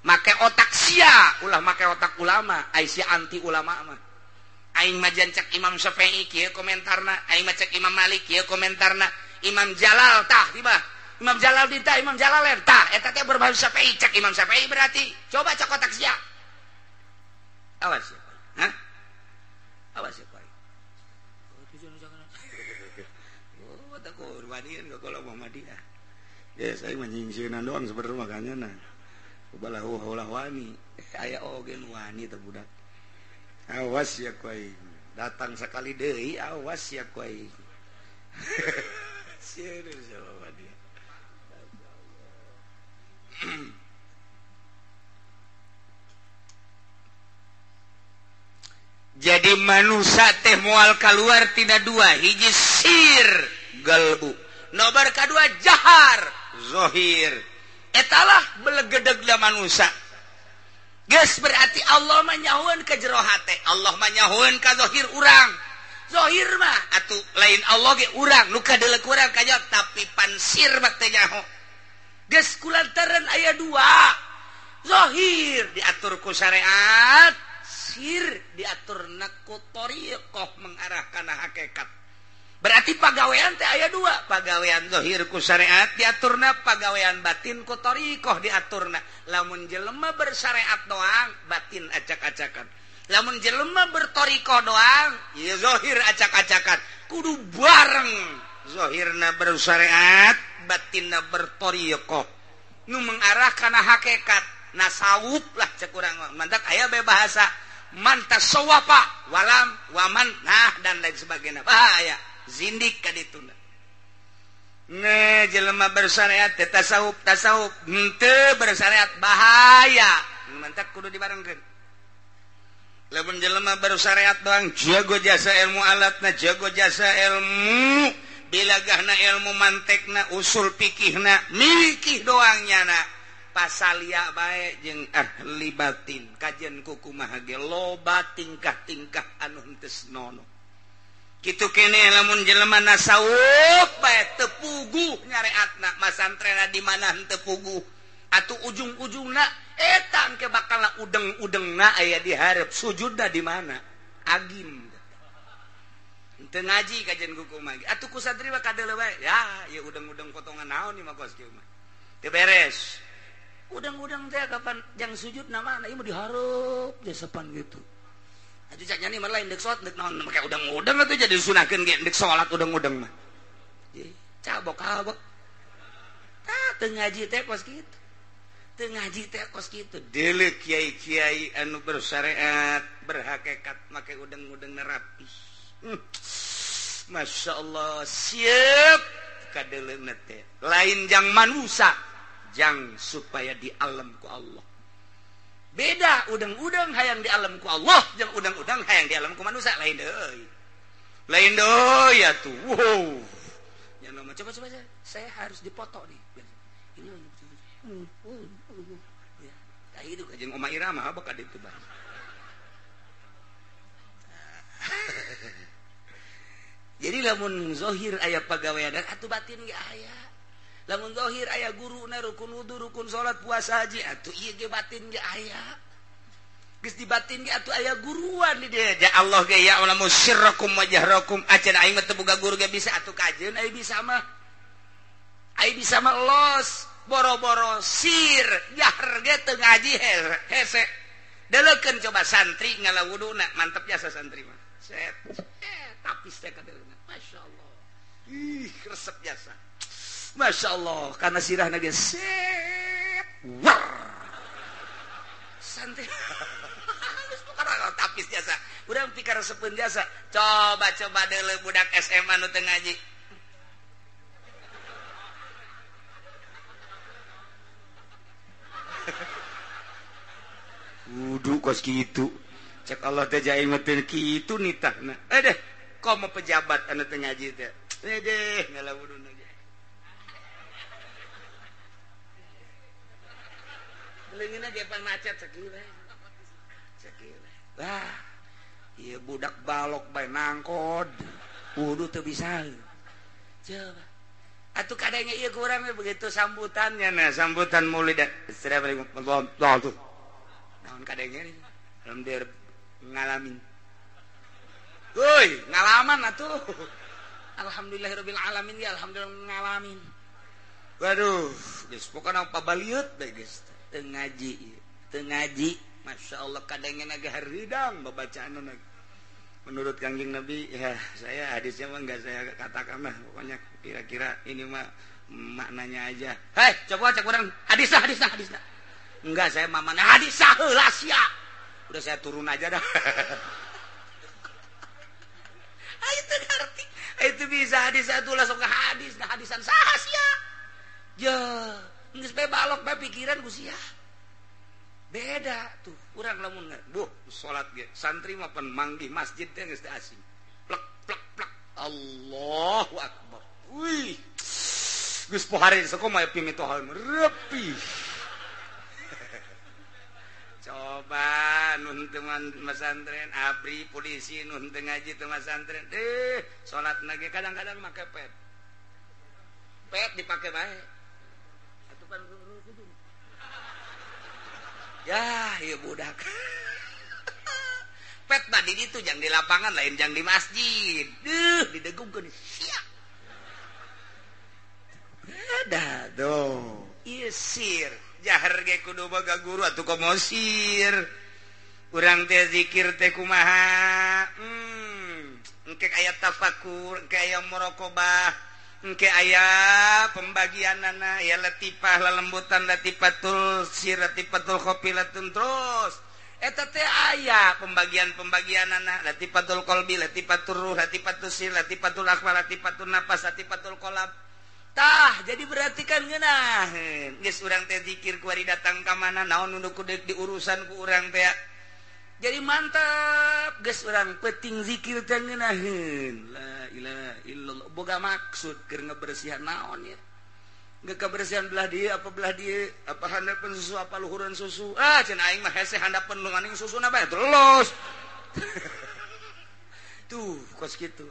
Make otak sia, ulah make otak ulama, ai sia anti ulama mah. Aing mah cek Imam Syafi'i kieu komentarna, aing mah cek Imam Malik kieu komentarna, Imam Jalal tah tiba. Imam Jalal ditah, Imam Jalalain tah eta teh berbahasa Syafi'i, cek Imam Syafi'i berarti. Coba cek otak sia. Awas ya, hah? Awas ya, Pak. Oh, tak kurbanian ka kalau Muhammadiyah. Ya, saya mah nyingsieunan doang sebenarnya makanya nah. Ubalah ulah wani, aya oge nu wani teh budak. Awas ya ku aing. Datang sekali deui, awas ya ku aing. Sieun sama dia. Jadi manusia teh moal keluar tina dua, hiji sir galbu, nobar kadua jahar zohir. Etalah belegedegna manusia. Geus berarti Allah mah nyahoeun ka jero hate, Allah mah nyahoeun ka zohir urang. Zohir mah atuh lain Allah ge urang, nu kadeuleu urang kajawab, tapi pansir mah teh nyaho. Geus kulantaran aya dua. Zohir diatur ku syariat, sir diatur ku thariqah mengarah kana hakikat. Berarti pagawean teh aya dua, pagawean zahir ku syariat diaturna, pagawean batin ku thariqah diaturna. Lamun jelema bersyariat doang, batin acak-acakan. Lamun jelema berthariqah doang, ya zahir acak-acakan. Kudu bareng, zahirna bersyariat, batinna berthariqah. Nu mengarah kana hakikat, nasawuf lah cek urang mah. Mantak aya bae bahasa man tasawwafa walam waman nah dan lain sebagainya. Bahaya. Zindik ka dituna. Ne jelema bersyariat teh tasawuf, tasawuf henteu bersyariat bahaya. Mantak kudu dibarengkeun. Lamun jelema bersyariat doang jago jasa ilmu alatna, jago jasa ilmu bilagahna, ilmu mantekna, usul fikihna, mikih doang nyana. Pasalia bae jeung ahli batin. Kajian ku kumaha ge loba tingkah-tingkah anu henteu senono. Kitu keneh lamun jelema nasawuf bae teu puguh nyareatna, masantrena di mana henteu puguh. Atuh ujung-ujungna eta engke bakal udeng-udengna aya di hareup, sujudna di mana? Agim. Henteu ngaji kajian ku kumaha ge. Atuh ku santri mah kadeuleu bae. Ya, ieu udeng-udeng potongan naon ieu mah kos kieu mah. Teu beres. Udang-udang teh kapan jang sujud nama ieu mah dihareup jasepan gitu. Atuh cak nyani mah lain deuk salat deuk naon make udang-udang atuh jadi sunahkeun ge deuk salat udang-udang mah. Cabok-cabok. Tah teu ngaji teh kos kitu. Teu ngaji teh kos kitu. Deuleu kiai-kiai anu bersyariat, berhakikat make udang-udangna rapi. Masya Allah, siap kadeuleuna teh. Lain jang manusa, jang supaya di alam ku Allah. Beda udang-udang hayang di alam ku Allah jeung udang-udang hayang di alam ku manusia, lain deui. Lain deui atuh. Wow. Yang lama coba coba saya harus dipoto nih. Ini ya. Tah itu jeung Oma Irama bakal ditu bah. Jadi lamun zahir aya pagawean atuh batin ge aya. Lamun zahir aya guruna rukun wudu, rukun salat, puasa, haji, atuh ieu ge batin ge aya. Geus di batin ge atuh aya guruan di dieu. Ja Allah ge ya alamu sirrakum wa jahrakum. Acan aing mah teu boga guru ge bisa atuh kajeun ai bisa mah. Ai bisa mah los boro-boro sir jahar ge teu ngaji hese. Deleukeun coba santri ngala wuduna, mantep jasa santri mah. Set. Tapis teh kadeuleuna. Masyaallah. Ih, resep jasa. Masya Allah, karena sirah nage set, war, santai, halus bukan tapis jasa, udah pikir sepun jasa, coba coba dulu budak SMA nu teu ngaji, wudu kos kitu, cek Allah teh jaing mah teu kitu nitahna, deh, komo pejabat anu teu ngaji teh, deh ngala wuduna. Leungeunna ge pan macet sakieu we. Sakieu we. Wah, ieu budak balok bae nangkod. Wudu teu bisa. Coba. Atuh kadangnya ieu kurang begitu sambutannya nah sambutan maulid. Assalamualaikum warahmatullahi wabarakatuh. Naon kadangnya alhamdulillah ngalamin. Woi, ngalaman atuh. Alhamdulillahirabbil alamin ya alhamdulillah ngalamin. Waduh, geus pokona pabaliut bae geus teu ngaji, teu ngaji. Masyaallah kadangnya ge hareudang babacaanna. Menurut Kangjeng Nabi ya saya hadisnya mah enggak saya katakan lah, pokoknya kira-kira ini mah maknanya aja. Hei, coba cek urang hadisah hadisah hadisah. Enggak, saya mamana hadisah heula sia. Udah saya turun aja dah. Ah itu ngerti. Itu bisa hadis satu langsung ke hadis, nah hadisan saha sia. Je, geus bae balok bae pikiran ku sia. Beda tuh, urang lamun buh salat ge, santri mah pan manggih masjid teh geus teu asing. Plek plek plek. Allahu akbar. Wih. Geus pohare sakumaha pimitohan repi. Coba nun teman pesantren, abri polisi nun teu ngaji teu pesantren. Salat ge kadang-kadang make pet. Pet dipake bae. Atuh pan ya, ieu budak. Pet mah di ditu jang di lapangan lain jang di masjid. Duh, didegungkeun sia. Beda tuh. Ieu sir, jahar ge kudu boga guru atuh komo sir. Urang teh zikir teh kumaha? Engke aya tafakur, engke aya muraqabah, engke aya pembagianana, ya latifah lalembutan latifatul sir, latifatul khofilatun terus. Eta teh aya pembagian-pembagianana, latifatul qalbi, latifatul ruh, latifatul sir, latifatul akhfa, latifatul nafas, latifatul qalb. Tah, jadi berarti kan ngeunaheun. Geus urang teh zikir kuari datang ka mana naon nu kudu diurusan ku urang teh. Jadi mantap geus urang penting zikir teh ngeunaheun. La ilaha illallah. Boga maksud keur ngebersihan naon ya. Geus kabersihan belah dieu apa belah dieu, apa handapeun susu apa luhureun susu. Ah cenah aing mah hese handapeun nu maning susuna bae terus. Tuh kos kitu.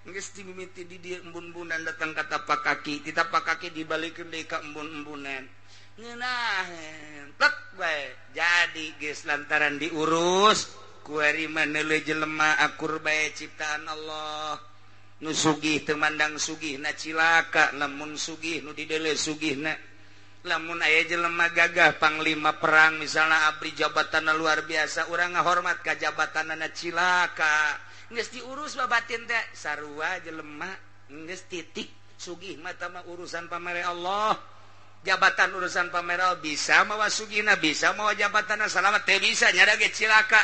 Geus dimimiti di dieu embun-embunan datang ka tapak kaki, di tapak kaki dibalikeun deui ka embun-embunan. Ngeunaheun plek bae. Jadi geus lantaran diurus kuari mah neuleuh jelema akur bae ciptaan Allah. Nu sugih teu mandang sugihna cilaka, lamun sugih nu dideuleu sugihna. Lamun aya jelema gagah panglima perang misalna abri jabatanna luar biasa, urang ngahormat ka jabatanna cilaka. Geus diurus babatin teh sarua jelema geus titik sugih mah mah urusan pamere Allah. Jabatan urusan pamere Allah bisa mawa sugihna, bisa mawa jabatanna salamat teu bisa nyada ge cilaka.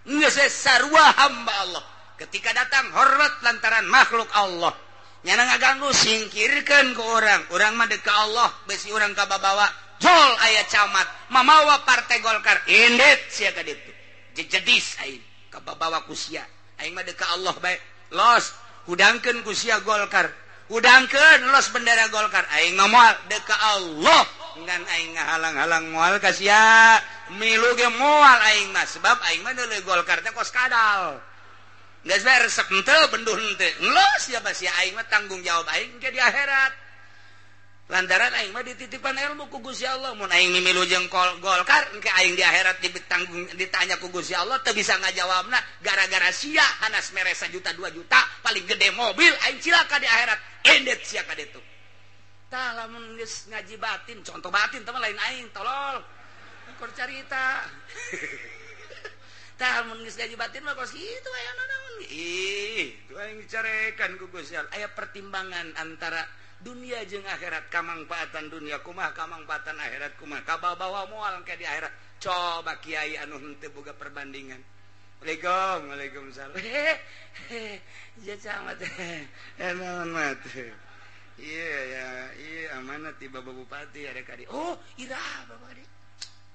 Geus sarua hamba Allah. Ketika datang hormat lantaran makhluk Allah. Nyana ngaganggu singkirkeun ku urang. Urang mah deuk ka Allah, besi urang ka babawa. Jol aya camat, mamawa partai Golkar. Indit sia ka ditu. Jejedis aing ka babawa ku sia. Aing mah deuk ka Allah bae. Los, hudangkeun ku sia Golkar. Hudangkeun los bendera Golkar. Aing mah moal deuk ka Allah. Ngan aing ngahalang-halang moal ka sia. Milu ge moal aing mah sebab aing mah deuleu Golkar teh kos kadal. Geus bae resep henteu benduh henteu. Los sia sia aing mah tanggung jawab aing ke di akhirat. Lantaran aing mah dititipan ilmu ku Gusti Allah. Mun aing mimilu jeung Golkar engke aing di akhirat ditanggung ditanya ku Gusti Allah teu bisa ngajawabna gara-gara sia hanas mere 1 juta 2 juta paling gede mobil aing cilaka di akhirat. Endet sia ka ditu. Tah lamun geus ngaji batin, contoh batin teh lain aing tolol. Keur carita. Tah mun geus ngaji batin mah kos kitu aya naon. Ih, tu aing dicarekan ku Gusti Allah. Aya pertimbangan antara dunia jeung akhirat, kamangfaatan dunia kumaha, kamangfaatan akhirat kumaha, kabawa moal ke di akhirat. Coba kiai anu henteu boga perbandingan. Waalaikumsalam, waalaikumsalam. Ya camat. Naon mat. Iya ya, iya amanat ti Bapak Bupati ada kadi. Oh, ira Bapak kadi.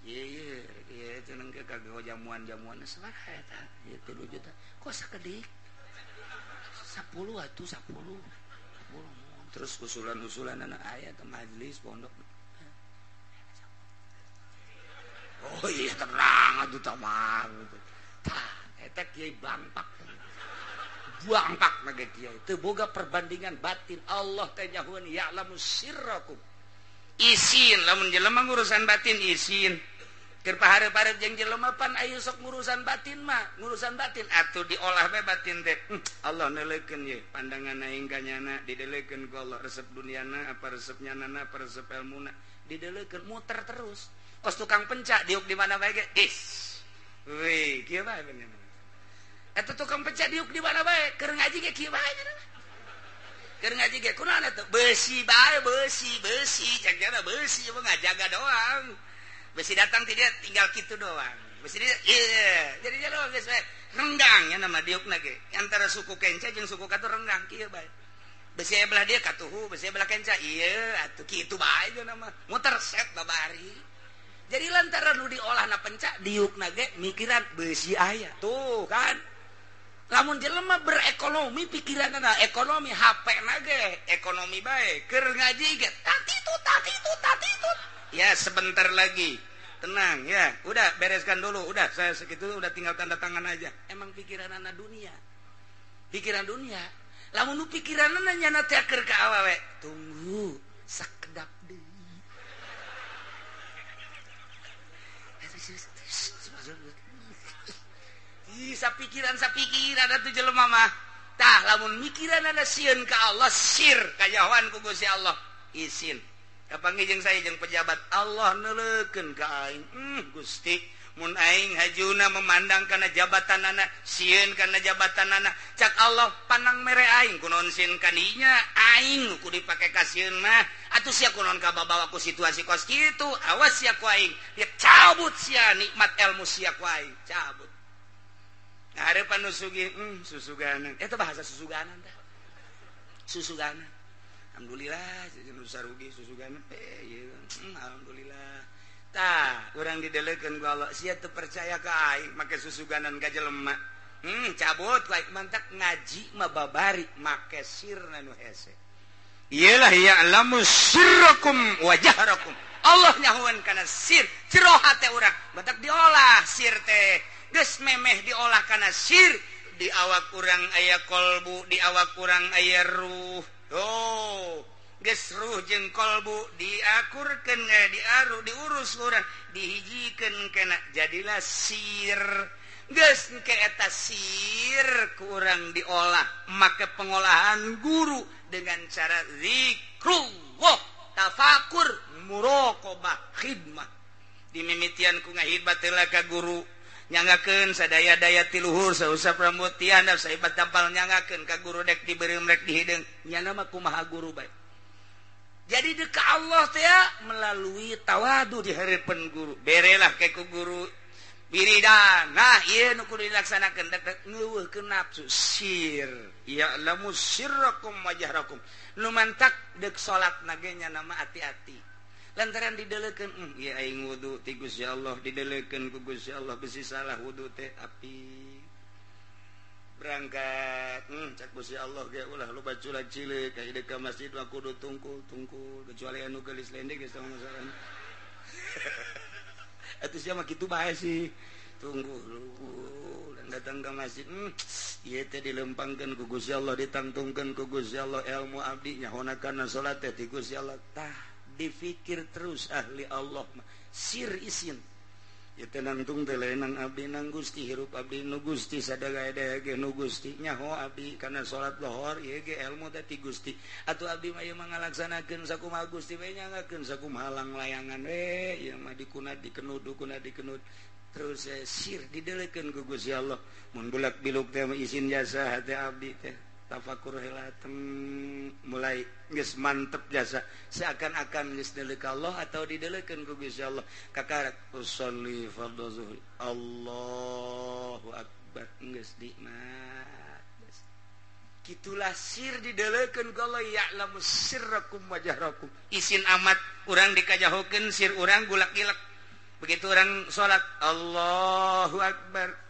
Iya iya, iya cenah ke kagak jamuan-jamuan sabaraha eta? Ieu 3 juta. Kok sakedik? 10 atuh 10. 10. Terus usulan-usulan anak aya ke majelis pondok. Oh iya tenang atuh tamang. Tah eta kiai bangpak. Bangpak mah kiai teu boga perbandingan batin. Allah teh nyahueun ya'lamu sirrakum. Isin lamun jelema ngurusan batin isin. Keur pahareup-hareup jeung jelema pan ayo sok ngurusan batin mah, ngurusan batin atuh diolah bae batin teh. Allah neuleukeun ye pandangan aing ka nyana dideulekeun ku Allah resep duniana apa resep nyanana apa resep elmuna dideulekeun muter terus. Kos tukang pencak diuk di mana bae ge is. Wih, kieu bae bener. Eta tukang pencak diuk di mana bae keur ngaji ge kieu bae nya. Keur ngaji ge kunaon eta beusi bae beusi beusi cak jana beusi mah ngajaga doang. Besi datang tidak tinggal kitu doang. Besi dia iya jadi dia doang geus renggang nya nama diukna ge antara suku kenca jeung suku katu renggang kieu bae. Besi belah dia katuhu besi belah kenca iya atuh kitu bae nya nama muter set babari. Jadi lantaran nu diolahna pencak diukna ge mikiran besi aya tuh kan. Lamun jelema berekonomi pikiranna ekonomi HP na ge ekonomi bae keur ngaji ge tatitut tatitut tatitut. Ya sebentar lagi tenang ya udah bereskan dulu udah saya segitu udah tinggal tanda tangan aja. Emang pikiran anak dunia pikiran dunia lamun nu pikiranna nyana teh keur ka awewe tunggu sakedap deui. Ih sapikiran sapikiran atuh jelema mah tah lamun mikiranna sieun ka Allah sir kajahoan ku Gusti Allah isin. Kapanggih jeung saya jeung pejabat Allah neuleukeun ka aing. Gusti mun aing hajuna memandang kana jabatanana sieun kana jabatanana cak Allah panang mere aing kunaon sieun kadinya aing nu kudu dipake ka sieun mah atuh sia kunaon kababawa ku situasi kos kitu awas sia ku aing ya cabut sia nikmat ilmu sia ku aing cabut. Ngarepan nu sugih susuganan eta bahasa susuganan tah susuganan. Alhamdulillah nu sarugi susuganan ieu alhamdulillah. Tah urang didelekeun ku Allah sia teu percaya ka aing make susuganan ka jelema. Cabut ku aing mantak ngaji mah babari make sirna nu hese. Iyalah ya'lamu sirrakum wa jahrakum. Allah nyahuan kana sir jero hate urang batak diolah sir teh geus memeh diolah kana sir di awak urang aya kolbu di awak urang aya ruh. Oh, geus ruh jeung kolbu diakurkeun diaru diurus urang dihijikeun kana jadilah sir. Geus engke eta sir ku urang diolah make pengolahan guru dengan cara zikrullah, tafakur, muraqabah, khidmah. Dimimitian ku ngahidmat heula ka guru nyangakeun sadaya-daya ti luhur sausap rambut ti handap saibat tampal nyangakeun ka guru dek dibeureum rek dihideung nyana mah kumaha guru bae. Jadi deuk ka Allah teh melalui tawadu di hareupeun guru berelah ke ku guru wiridan. Nah ieu nu kudu dilaksanakeun dek ngeuweuhkeun nafsu sir ya'lamu sirrakum wa jahrakum. Nu mantak deuk salat na ge nyana mah ati-ati lantaran didelekeun ieu aing wudu ti Gusti Allah didelekeun ku Gusti Allah bisi salah wudu teh api berangkat cak Gusti Allah ge ulah loba culag cileuk ka ieu ka masjid mah kudu tungkul tungkul kecuali anu geulis lendek geus tong masalah. Atuh sia mah kitu bae sih tunggu dan datang ke masjid ieu teh dilempangkeun ku Gusti Allah ditangtungkeun ku Gusti Allah ilmu abdi nyahona kana salat teh ti Gusti Allah. Tah difikir terus ahli Allah mah sir isin ya tenangtung teh nang abdi nang Gusti hirup abdi nu Gusti sadaya-daya ge nu Gusti nyaho abdi kana salat lohor ieu ge ilmu teh ti Gusti atuh abdi mah ieu mah ngalaksanakeun sakumaha Gusti we nyangakeun sakumaha halang layangan we ieu mah dikunat dikenud dikunat dikenud terus sir didelekeun ku Gusti Allah mun bulak biluk teh isin jasa hate abdi teh tafakur heula mulai geus mantep jasa seakan-akan geus deuleuh ka Allah atau dideulekeun ku Gusti Allah kakarak usolli fardhu zuhri Allahu akbar geus nikmat. Kitulah sir dideulekeun ku Allah ya'lamu sirrakum wa jahrakum. Isin amat urang dikajahokeun sir urang gulak-gilak begitu urang salat Allahu akbar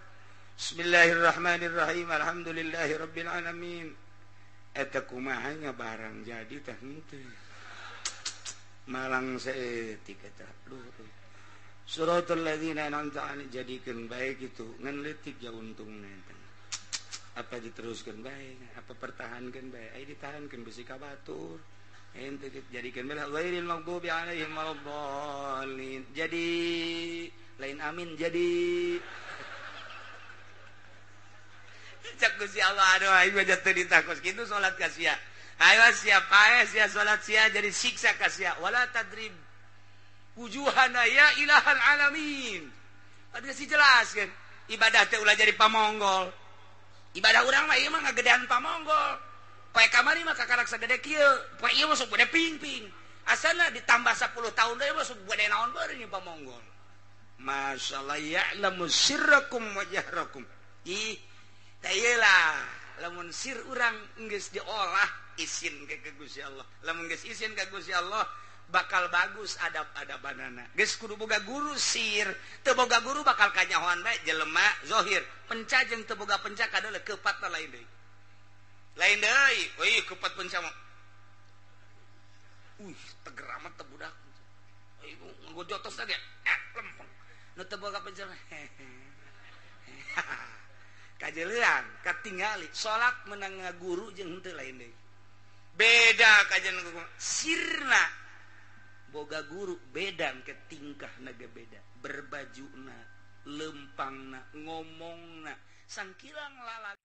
Bismillahirrahmanirrahim alhamdulillahirabbil alamin. Eta kumaha nya barang jadi teh henteu. Malang saeutik eta. Duh. Suratul ladzina an'amta alaihim jadikeun bae kitu ngan leutik ja untungna eta. Apa diteruskeun bae, apa pertahankeun bae, ai ditahankeun besi ka batur. Ente jadikeun bae ghairil maghdubi alaihim waladdallin. Jadi lain amin jadi cak Gusti Allah aduh aing mah jatuh ditakos kitu salat ka sia. Ayo sia pae sia salat sia jadi siksa ka sia wala tadrib wujuhana ya ilahal alamin. Ada si jelas kan ibadah teh ulah jadi pamonggol. Ibadah urang mah ieu mah ngagedean pamonggol. Poe kamari mah kakarak sagede kieu, poe ieu mah sok gede ping-ping. Asana ditambah 10 tahun deui mah sok gede naon beureun ieu pamonggol. Masyaallah ya'lamu sirrakum wa jahrakum. Ih lah lamun sir urang geus diolah isin ke Gusti Allah, lamun geus isin ka Gusti Allah bakal bagus adab-adabanana. Geus kudu boga guru sir, teu boga guru bakal kanyahoan bae jelema zahir. Penca jeung teu boga penca kadeuleu keupatna lain deui. Lain deui, euy keupat penca mah. Uih, teger amat teh budak. Euy ngojotos ge lempeng. Nu teu boga penca mah. Kajeleang katingali salat menang guru jeung henteu lain deui. Beda kajian sirna boga guru beda ke tingkahna ge beda, berbajuna, lempangna, ngomongna, sangkilang lalak.